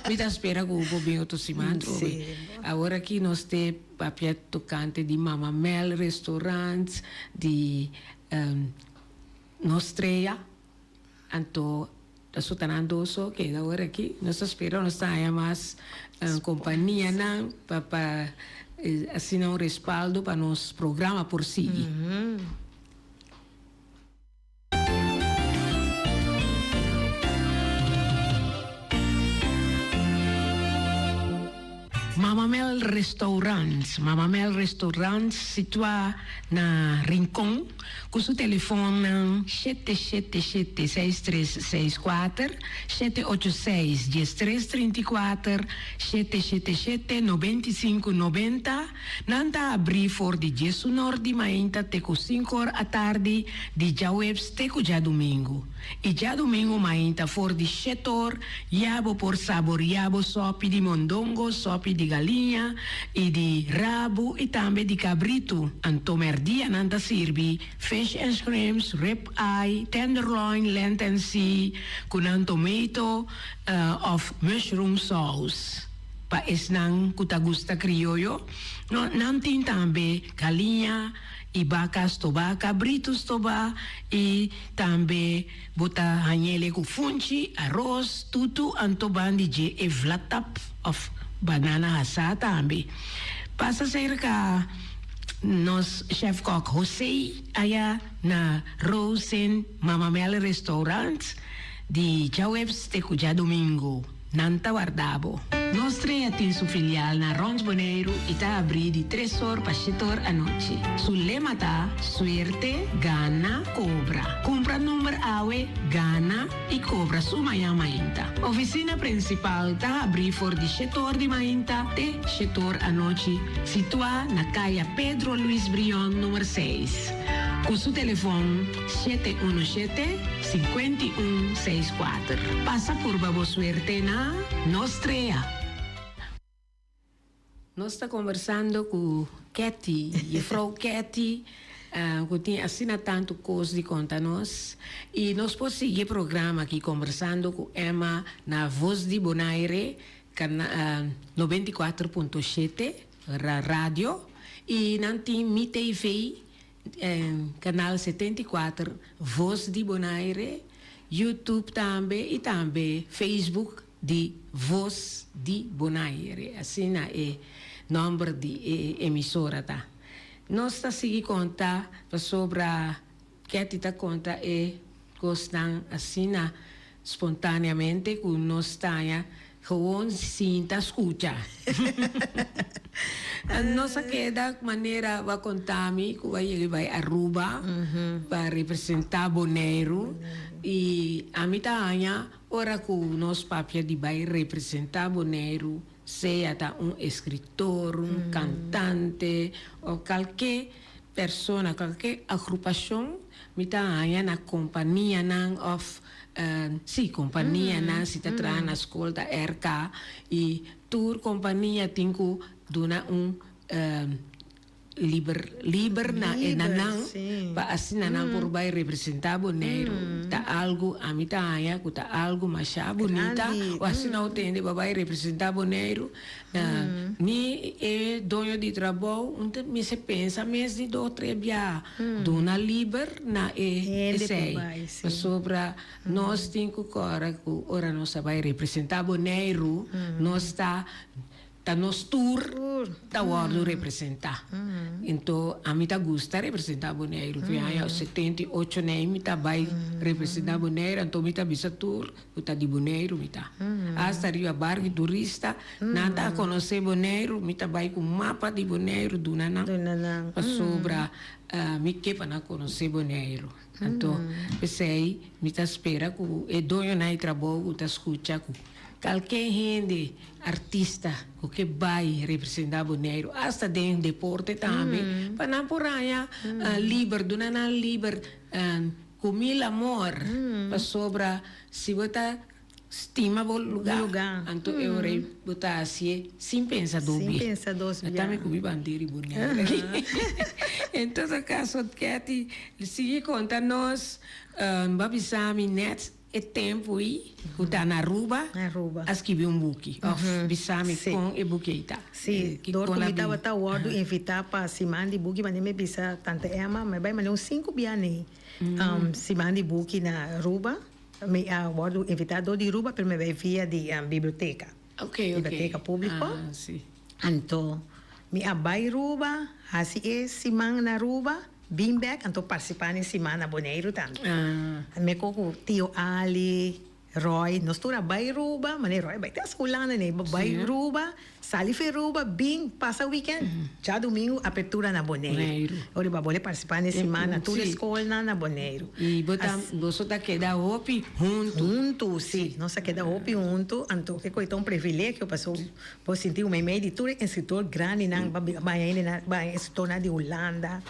Mi ta spera ku bo bin otro siman trobe. Awor aki nos te papia tokante di Mama Mel Restaurant, di nos Strea. Anto ta sutanan dos so keda awor aki. Nos ta spera nos ta haña mas kompanianan pa pa asina un respaldo pa nos programa por sigui. Mama Mel Restaurant, Mama Mel Restaurant situá na Rincon ku su telefonnan 777 6364, 786 1334, 777 95 90. Nan ta habrí for di 11 or di mainta te ku 5 or atardi di djaweps te ku djadumingu. I djadumingu mainta for di 7 or ya bo por saboriá bo sòpi di mondongo, sòpi di galiña i di rabu i tambe di kabritu. Anto mèrdia nan ta sirbi fish and shrimps, rib eye, tenderloin, land and sea, ku nan tomato òf mushroom sauce. Pa esnan ku ta gusta krioyo, no, nan tin tambe galiña i baka stobá, kabritu stobá i tambe bo ta hañ'é ku funchi, aros, tutu, anto bandi dje e vlatap òf banana hasá tambe. Pasa serka nos chef kok José aya na Rosen Mama Mel Restaurant di djaweps te ku djadumingu. Nan ta warda bo. Nos Strea tin su filial na Rònt Boneiru i ta habrí di 3 or pa 7 or anochi. Su lema ta Suerte, gana, kobra. Kumpra number awe, gana i kobra su mañan mainta. Ofisina prinsipal ta habrí for di 7 or di mainta te 7 or anochi, situá na Kaya Pedro Luis Brion number 6. Ku su telefòn 717 5164. Pasa purba bo suerte na Nos Strea. Nos ta kombersando ku Ketty, juffrouw Ketty, ku tin asina tantu kos di konta nos. I nos por sigui e programa aki kombersando ku Emma na Voz di Bonaire, 94.7 radio. I nan tin Mi TV, kanal 74, Voz di Bonaire, YouTube tambe i tambe Facebook di Voz di Bonaire. Asina e nòmber di e emisora ta. Nos ta sigui konta pasobra Ketty ta konta e kosnan asina spontáneamente ku nos ta gewoon sinta skucha. Nos a keda manera bo a konta mi ku a yega bai Aruba pa representá Boneiru i ami ta haña ora ku nos papia di bai representá Boneiru, sea ta un eskritor, un kantante òf kalke persona, kalke agrupashon, mi ta haña na kompanianan òf sí, kompanianan si ta traha na skol ta RK i tur kompania tin ku duna un liber liber na e na nan pa asina nan por bai representá Boneiru. Ta algu ami ta haña ku ta algu masha bunita o asina bo tende bo a bai representá Boneiru. Ni e doño di trabou un ta mester pensa mes di dos tres biaha duna liber na e esei pasobra nos tin ku kòrda ku ora nos a bai representá Boneiru nos ta Ta nos tur ta wòrdu representá. Anto ami ta gusta representá Boneiru. Fin aña 78 nei mi ta bai representá Boneiru, anto mi ta bisa tur ku ta di Boneiru mi ta. Asta riba barku turista nan ta konosé Boneiru, mi ta bai ku mapa di Boneiru duna nan pasobra mi ke pa nan konosé Boneiru. Anto p'esei mi ta spera ku e doñonan di trabou ku ta skucha ku kalke hende artista ku ke bai representá Boneiru, asta den deporte tambe, pa nan por haña liber, duna nan liber ku mil amor, pasobra si bo ta stima bo lugá, anto e ora ei bo ta hasié sin pensa dos bia. Tambe ku mi bandera di Boneiru aki. En todo kaso, Ketty, sigui konta nos, bo a bisa mi nèt e tempu ei ku ta na Aruba a skibi un buki òf bisa mi kon e buki ei ta. Sí, dor ku mi tabata wòrdu invitá pa siman di buki manera mi bisa tante Emma mi a bai manera un sinku bia nei siman di buki na Aruba mi a wòrdu invitá dor di Aruba pero mi a bai via di biblioteka biblioteka públiko anto mi a bai Aruba hasi e siman na Aruba. Bin bek anto partisipá na e siman na Boneiru tambe. Mi ko ku tio Ali, Roy, nos tur a bai Ruba, manera Roy a bai te hasta Hulanda ne, bai Ruba, sali for Ruba, bin pasa weekend, djadumingu apertura na Boneiru. Ora bo a bole partisipá na e siman na tur e skolnan na Boneiru. I bo ta, boso ta keda hopi huntu. Huntu, si. Nos a keda hopi huntu, anto e koe ta un privilegio paso bo sinti un meimei di tur e instruktor grandinan, bo a baña hende, baña instruktornan di Hulanda,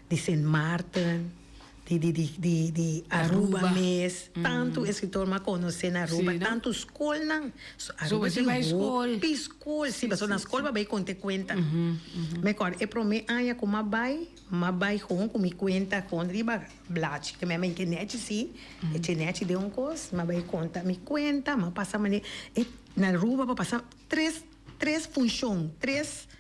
di Sint Maarten. Di di di di di Aruba mes tantu escritor m'a conoce na Aruba tantu scolnan Aruba tin hopi scol si pasobra na scol bo a bay conta e cuenta mi acorda e prome aña cu m'a bay m'a bay gewoon cu mi cuenta gewoon riba blachi ke mi a mete nechi si eche nechi den un cos m'a bay conta mi cuenta m'a pasa mane e na Aruba bo a pasa tres tres funcion tres.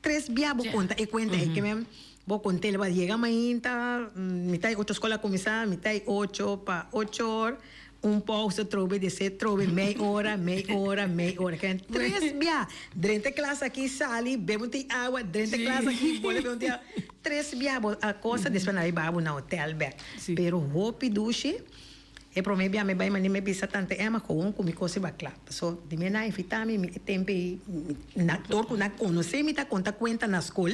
Tres bia bo konta e kuenta ei ke men bo kont'el bo a yega mainta mitad di ocho skol a kuminsá mitad di ocho pa ocho or un pousa trobe desei trobe mei ora mei ora mei ora ke men tres bia drenta e klas aki sali bebe un tin awa drenta e klas aki bolbe bebe un tin awa tres bia bo a kosa despues nan a hiba bo na hotel bek pero hopi dushi. E prome bia mi bai mandi mi bisa tante Emma gewoon ku mi kos iba kla. Paso di mi nan invita mi, mi e tempo ei na dor ku nan konosé mi ta konta kuenta na skol,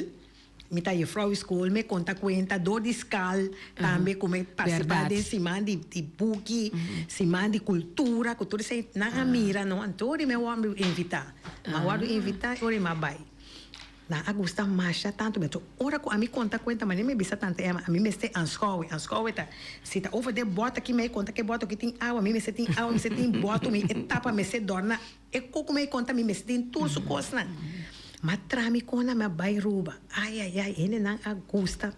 mi ta jefrou di skol, mi konta kuenta dor di skal tambe ku mi partisipá den siman di di buki, siman di kultura ku tur esei nan a mira no anto ora mi a wòrdu invitá. Mi a wòrdu invitá i ora mi a bai. Nan a gusta masha tantu mi a ora ku ami konta kuenta manera mi bisa tante Emma ami mester anschouwen anschouwen ta si ta over de bòt aki mi a konta ke bòt aki tin awa mi mester tin awa mi mester tin bòt mi e tapa mester dòrna e koko mi a konta mi mester tin tur su kosnan ma traha mi kona mi a bai Ruba ayayay hendenan a gusta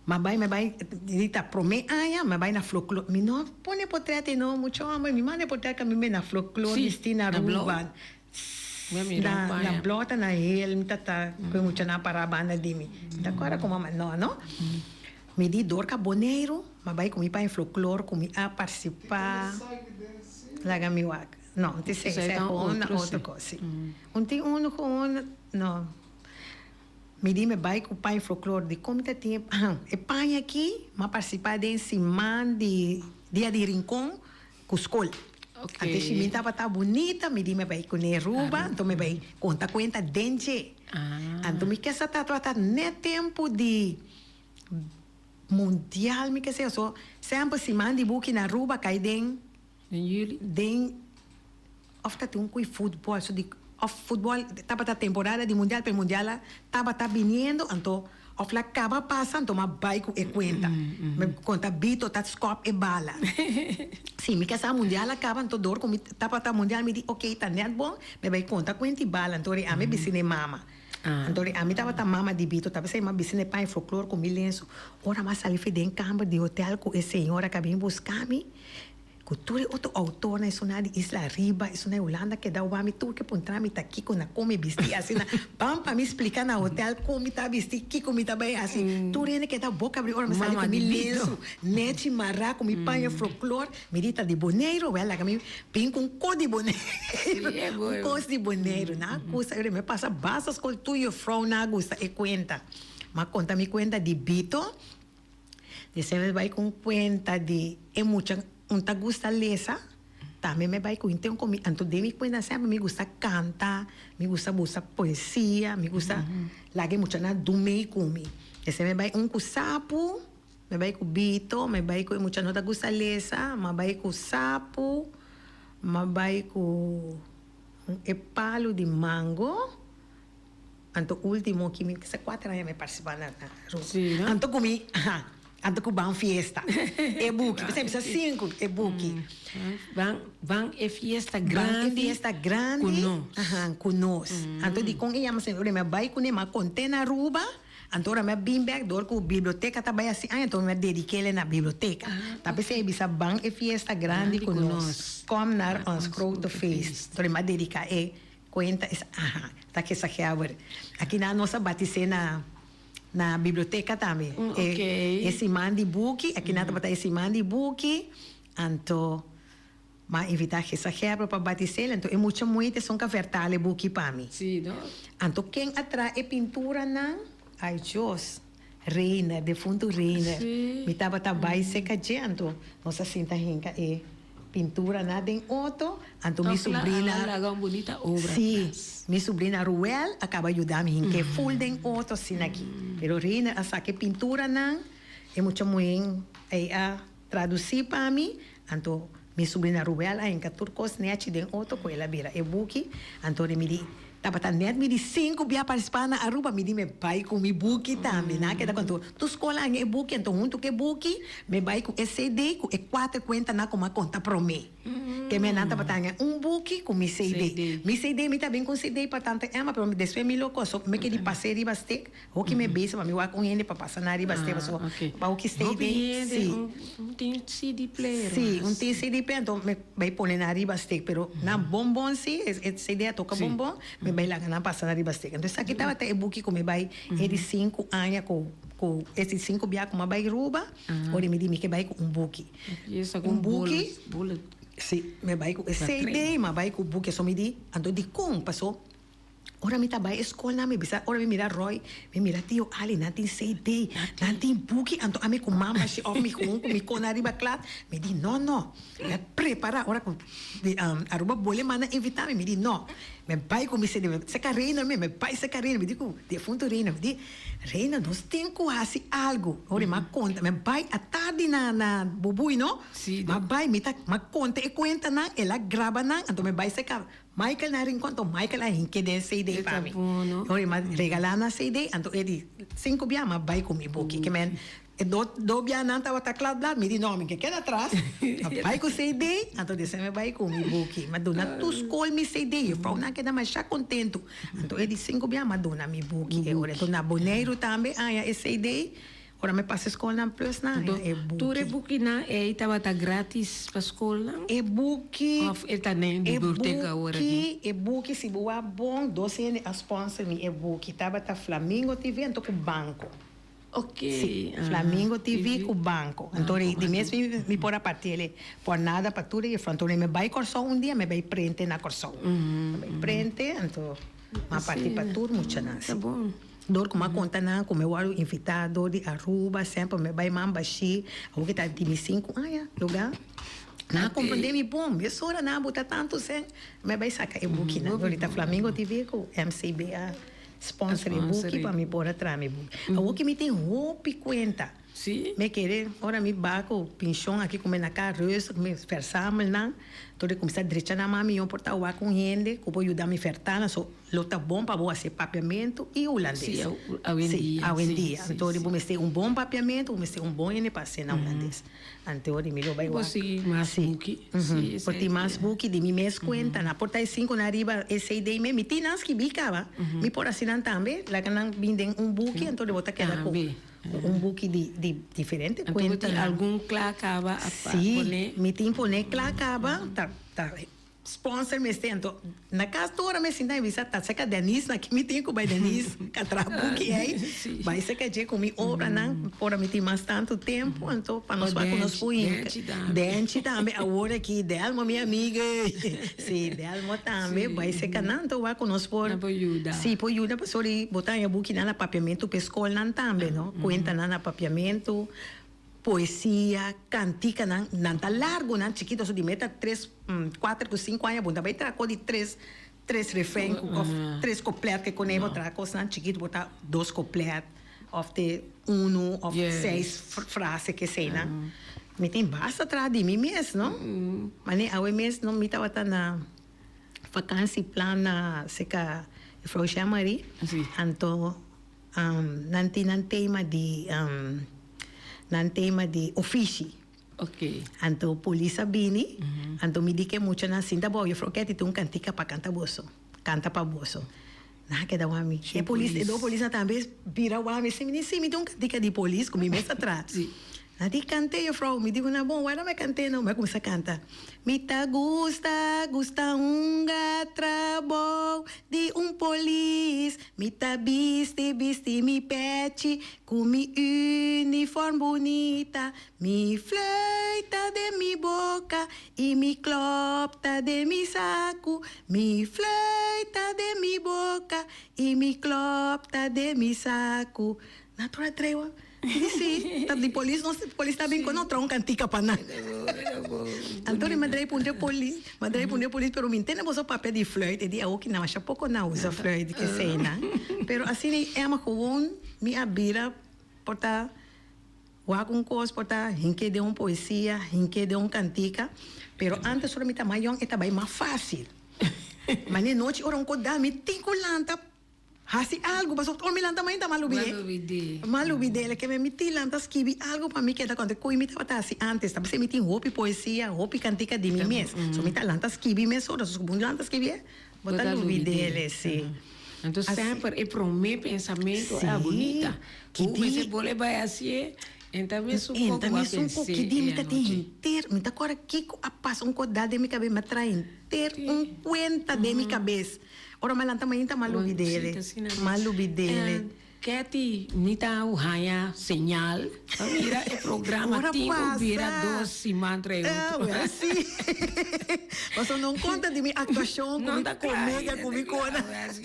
mi a bai mi a bai di ta prome aña mi a bai na folklor mi no a pone potrèt ei no mucho homber mi manda e potrèt ku ami mi na folklor bisti na Ruba. Na na blota na hel mi ta ta ku e muchanan pará banda di mi. Mi ta kòrda ku mama no no. Mi di Dorca Boneiru m'a bai ku mi paña floklor ku mi a partisipá. Laga mi wak. No, un tin esei, esei gewoon na otro kos si. Un tin unu gewoon no. Mi di mi bai ku paña floklor di kon mi ta tin e paña aki m'a partisipá den siman di dia di Rincon ku skol. Antes si mi tabata bunita mi di mi bai kuné Ruba anto mi bai konta kuenta den dje. Anto mi kesa tabata net tempu di mundial mi kese so semper siman di buki na Aruba kai den den of ta tin un kui futbol so di of futbol tabata temporada di mundial pero mundial tabata biniendo anto Of la caba pasa anto m'a bay cu e cuenta. Mi conta Bito ta scop e bala. Si, mi casa mundial a caba anto door cu mi tabata mundial mi di ok ta net bon mi bay conta cuenta y bala anto ri ami bisi n'e mama. Anto ri ami tabata mama di Bito ta pesey m'a bisi n'e paña folklor cu mi lenso. Ora m'a sali fi den camber di hotel cu e señora ca bin busca mi. Ku tur e otro outornan, esunnan di Isla Ariba, esunnan di Hulanda keda wak mi tur ke puntra mi ta kiko na kon mi bisti asina. Ban pa mi splika na hotel kon mi ta bisti, kiko mi ta bai hasi. Tur hende keda boka abri ora mi sali ku mi lensu nechi mará ku mi paña folklor. Mi di ta di Boneiru, wèl laga mi bin ku un kos di Boneiru, un kos di Boneiru. Nan a gusta, mi a pasa basta skol tur jufrounan a gusta e kuenta. Mi a konta mi kuenta di Bito. Despues mi bai ku un kuenta di e mucha un ta gusta lesa, tambe mi bai ku hende ku mi, anto den mi kuenta semper mi gusta kanta, mi gusta busa poesia, mi gusta laga e muchanan dumei ku mi. Despues mi bai un ku sapu, mi bai ku Bito, mi bai ku e mucha no ta gusta lesa, mi bai ku sapu, mi bai ku e palu di mango. Anto ultimo ki mi sa cuater aña mi participa na Aruba. Sí, no? Anto cu mi, aha, anto cu ban fiesta. E buki, p'esei mi sa cinco e buki. Ban, ban e fiesta grandi. Ban e fiesta grandi. Cu nos. Aha, cu nos. Anto dicon e yama asina? Ora mi a bay cune, mi a conte na Aruba, anto ora mi a bin bek door cu biblioteca ta bay haci aña, anto mi a dedikele na biblioteca. Ta p'esei e bisa ban e fiesta grandi cu nos. Kom naar ons grote feest. Anto mi a dedica e Cuenta es aha, ta gezaghebber. Aki nan nos a batis'é na na biblioteca tambe. Mm, E e siman di buki, aki nan tabata e siman di buki, anto m'a invitá gezaghebber pa batis'é, anto e mucha muhé ta esun ka vertala e buki pa mi. Sí, no? Anto ken a traha e pinturanan? Ay Dios, Reiner, defuntu Reiner. Sí. Mi tabata bai seca dje, anto nos a sinta hinka e. Pintura na den oto, anto mi Toch la subrina a laga un bunita obra Sí, atras. mi subrina Ruel a caba yuda mi hinke full den oto asina aki. Pero Reiner a saca e pinturanan, e mucha muhen ey a traduci pa mi, anto mi subrina Ruel a hinca tur cos nechi den oto cu el a bira e buki, anto mi di Tabata net mi di sinku bia partisipá na Aruba, mi di mi bai ku mi buki tambe. Nan a keda kontu, tur skol a haña e buki, anto huntu ku e buki mi bai ku e CD ku e kuater kuentanan ku mi a konta promé. Ke mi nan tabata haña un buki ku mi CD. Mi CD mi ta bin ku un CD pa tante Emma, pero despues mi lo koso, mi ke di pas'é riba stek, hoki mi bisa pa mi wak un hende pa pasa nan riba stek, pasobra pa hoki CD, si. Un tin CD player. Si, un tin CD player, anto mi bai pone nan riba stek, pero nan bon bon si, e CD a toka bon bon, mi bai laga nan pasa nan riba stek. Entonces esaki tabata e buki ku mi bai e di sinku aña ku ku e di sinku bia ku mi a bai Aruba, ora mi di mi ke bai ku un buki. Un buki, si, mi bai ku e CD, mi a bai ku buki, so mi di, anto dikon? Paso Ora mi ta bai e skolnan mi bisa ora mi mira Roy, mi mira tio Ali, nan tin CD, nan tin buki, anto ami ku mama shi of mi ku mi kona riba klas, mi di no no, mi a prepara ora ku Aruba bole manda invita mi, mi di no, mi bai ku mi CD, mi seka Reina mi, mi bai seka Reina, mi di ku defunto Reina, mi di Reina nos tin ku hasi algu, ora mi a konta, mi bai atardi na na Bubui no, mi a bai mi ta mi a konta e kuentanan, el a graba nan, anto mi bai seka Michael na rincon anto Michael a hinke den CD pa mi. Ora mi a regala nan CD anto e di sinku bia mi a bai ku mi buki. Ke men e do do bia nan tabata kla bla mi di no mi ke keda atras. Mi a bai ku CD anto despues mi a bai ku mi buki. Mi a duna tur skol mi CD juffrounan a keda masha kontentu. Anto e di sinku bia mi a duna mi buki e ora. Anto na Boneiru tambe a haña e CD. Ora mi pasa e skolnan plus nan Anto, e buki. tur e bukinan ei tabata gratis pa skolnan? E buki. Of e ta den E biblioteka awor aki? buki, e buki si bo wak bon, dos hende a sponsor mi e buki. Tabata Flamingo TV anto ku banko. Ok, Si, aha, Flamingo TV TV. ku banko. Anto Banko, di mes anto. mi mi por a parti el por nada pa tur e juffrouw. Anto mi bai Kòrsou un dia mi bai prente na Kòrsou. Mi bai prente anto mi a parti pa Asina, tur muchanan ta si. bon. Dor ku m'a konta nan ku mi wòrdu invitá dor di Aruba, semper mi bai Mambashi, awor ki ta di mi sinku aña lugá. Nan a komprendé mi bon, mesora nan a buta tantu sèn, mi a bai saka e bukinan. Ahorita Flamingo TV ku MCB a sponsor e buki pa mi por a traha mi buki. Awor ki mi tin hopi kuenta. Sí. Mi kere ora mi ba ku pinshon aki ku mi na ka rustig mi versamel nan, tur di kuminsá drecha nan mami yon por ta wak un hende ku por yuda mi vertá nan, so lo ta bon pa bo hasi papiamentu i hulandes. Sí, awendia. Sí, awendia. Sí, Anto sí. bo mester un bon papiamentu, bo mester un bon hende pa hasi na hulandes. Anto di mi lo bai Bo wak. sigui mas Sí. buki. Sí, Por tin mas buki di mi mes kuenta nan. Por ta e sinku nan riba e CD me, mi tin nan skibí kaba. Mi por hasi nan tambe, laga nan bin den un buki, anto di bo ta keda ku. Tambe. Ku un buki di di diferente Anto bo tin kuentanan. algun kla kaba a pa Sí, pone? mi tin pone kla kaba, ta ta sponsor mester, anto na kas tur ora mi sinta mi bisa ta seka Denise na ki mi tin ku bai Denise ka traha buki ei, Sí. bai seka dje ku mi obranan ora mi tin mas tantu tempu, anto pa nos O wak ku nos Denchi, por hinka. Denchi tambe. Denchi tambe awor aki, Delmo mi amiga ei, sí Delmo tambe Sí. bai seka nan anto wak ku nos por. Nan por yuda. Sí, por yuda pasobra bo ta haña bukinan na papiamentu p'e skolnan tambe, no? Kuentanan na papiamentu, poesia, kantikanan, nan ta largu, nan chikito, so di meta tres, kuater ku sinku aña bo ta bai traha kos di tres, tres refrein ku òf tres koplet ke kone bo traha kosnan chikito, bo ta dos koplet òf te unu òf seis frase keseinan. Mi tin basta traha di mi mes, no? Mane awe mes no mi tabata na. Vakantie plan na seka juffrouw Jean-Marie. Sí. Anto nan tin nan tema di nan tema di ofishi. Ok. Anto polis a bini, anto mi di ke muchanan sinta bo, juffrouw Ketty tin un kantika pa kanta boso, kanta pa boso. Nan a keda wak mi. E polis, e dos polisnan tambe bira wak mi. Si mi di, si, mi tin un kantika di polis ku mi mes a traha. Si. Nan di, kant'é, juffrouw. Mi di ku nan, bon, wara mi a kant'é no. Mi a kuminsá kanta. Mi ta gusta, gusta hunga trabou di un polis. Mi ta bisti, bisti mi pechi ku mi uniform bunita. Mi fluit ta den mi boka i mi klòp ta den mi saku. Mi fluit ta den mi boka i mi klòp ta den mi saku. Nan tur a trewa. Mi di si, ta di polis nos, polis ta bin ku no traha un kantika pa nan. Anto mi a drei puntra e polis, mi a drei puntra e polis, pero mi ntende boso papia di fluit, e di awoki nan masha poko nan usa fluit di keseinan. Pero asina ei Emma gewoon mi a bira por ta wak un kos, por ta hink'é den un poesia, hink'é den un kantika, pero antes ora mi ta mas yòn e ta bai mas fásil. Ma n'e nochi ora un kos da mi tin ku lanta. Hasi algu, pasobra ora mi lanta mainta m'a lubid'é. M'a lubid'é. El a keme mi tin lanta skibi algu pa mi keda konta koe mi tabata hasi antes. Ta p'esei mi tin hopi poesia, hopi kantika di mi mes. So mi ta lanta skibi mesora. So ku bo lanta skibié, bo ta lubid'é, si. Anto semper e promé pensamentu a bunita. Ku mester bole bai hasié, enta mesun koko bo a pens'é e Mi ta tin henter, mi ta kòrda kiko a pasa un kos dal den mi kabes, mi a traha henter un kuenta den mi kabes. Ora m'a lanta mainta m'a lubidele, m'a lubidele. Ketty, mi ta haña señal pa mira e programa tin ku bira dos siman trae otro. Ah, sí. Pasobra no konta di mi aktuashon ku mi komedia ku mi kona.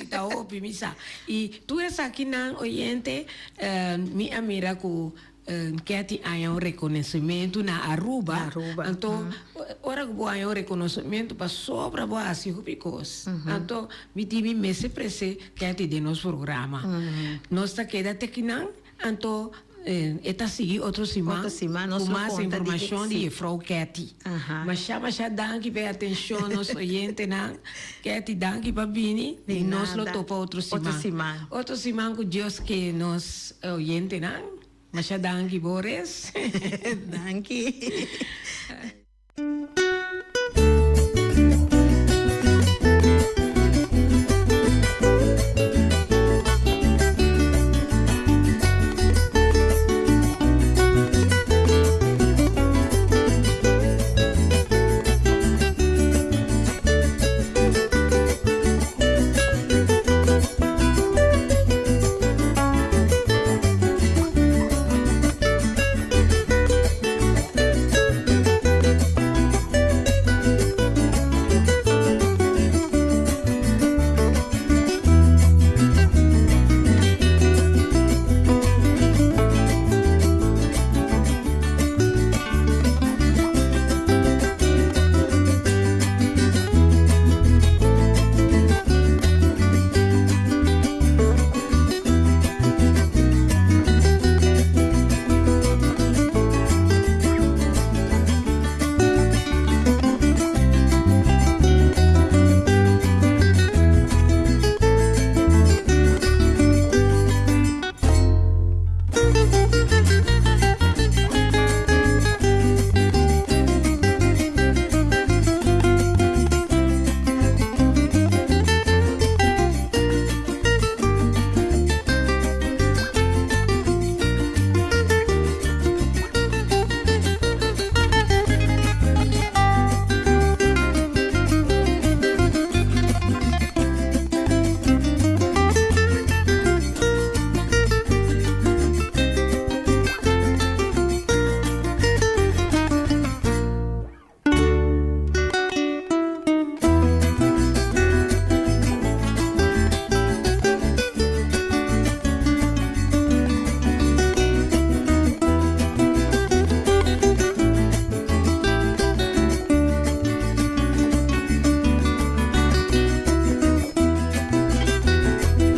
Ta hopi mi sa. I tur esakinan oyente mi a mira ku Ketty haña un reconocimento na Aruba. Aruba. Anto, ora ku bo haña un reconocimento pasobra bo a hasi hopi kos. Anto, mi tin mi mester prese Ketty den nos programa. Nos ta keda te kinan, anto e ta sigui otro siman Otro siman nos ku lo mas konta di e informashon di si. Jefrouw Ketty. Aha. Masha masha danki pa e atenshon nos oyentenan. Ketty danki pa bini Di i nos lo nada. topa otro siman. Otro siman. Otro siman ku Dios ke nos oyentenan. Masha danki Boris. Danki.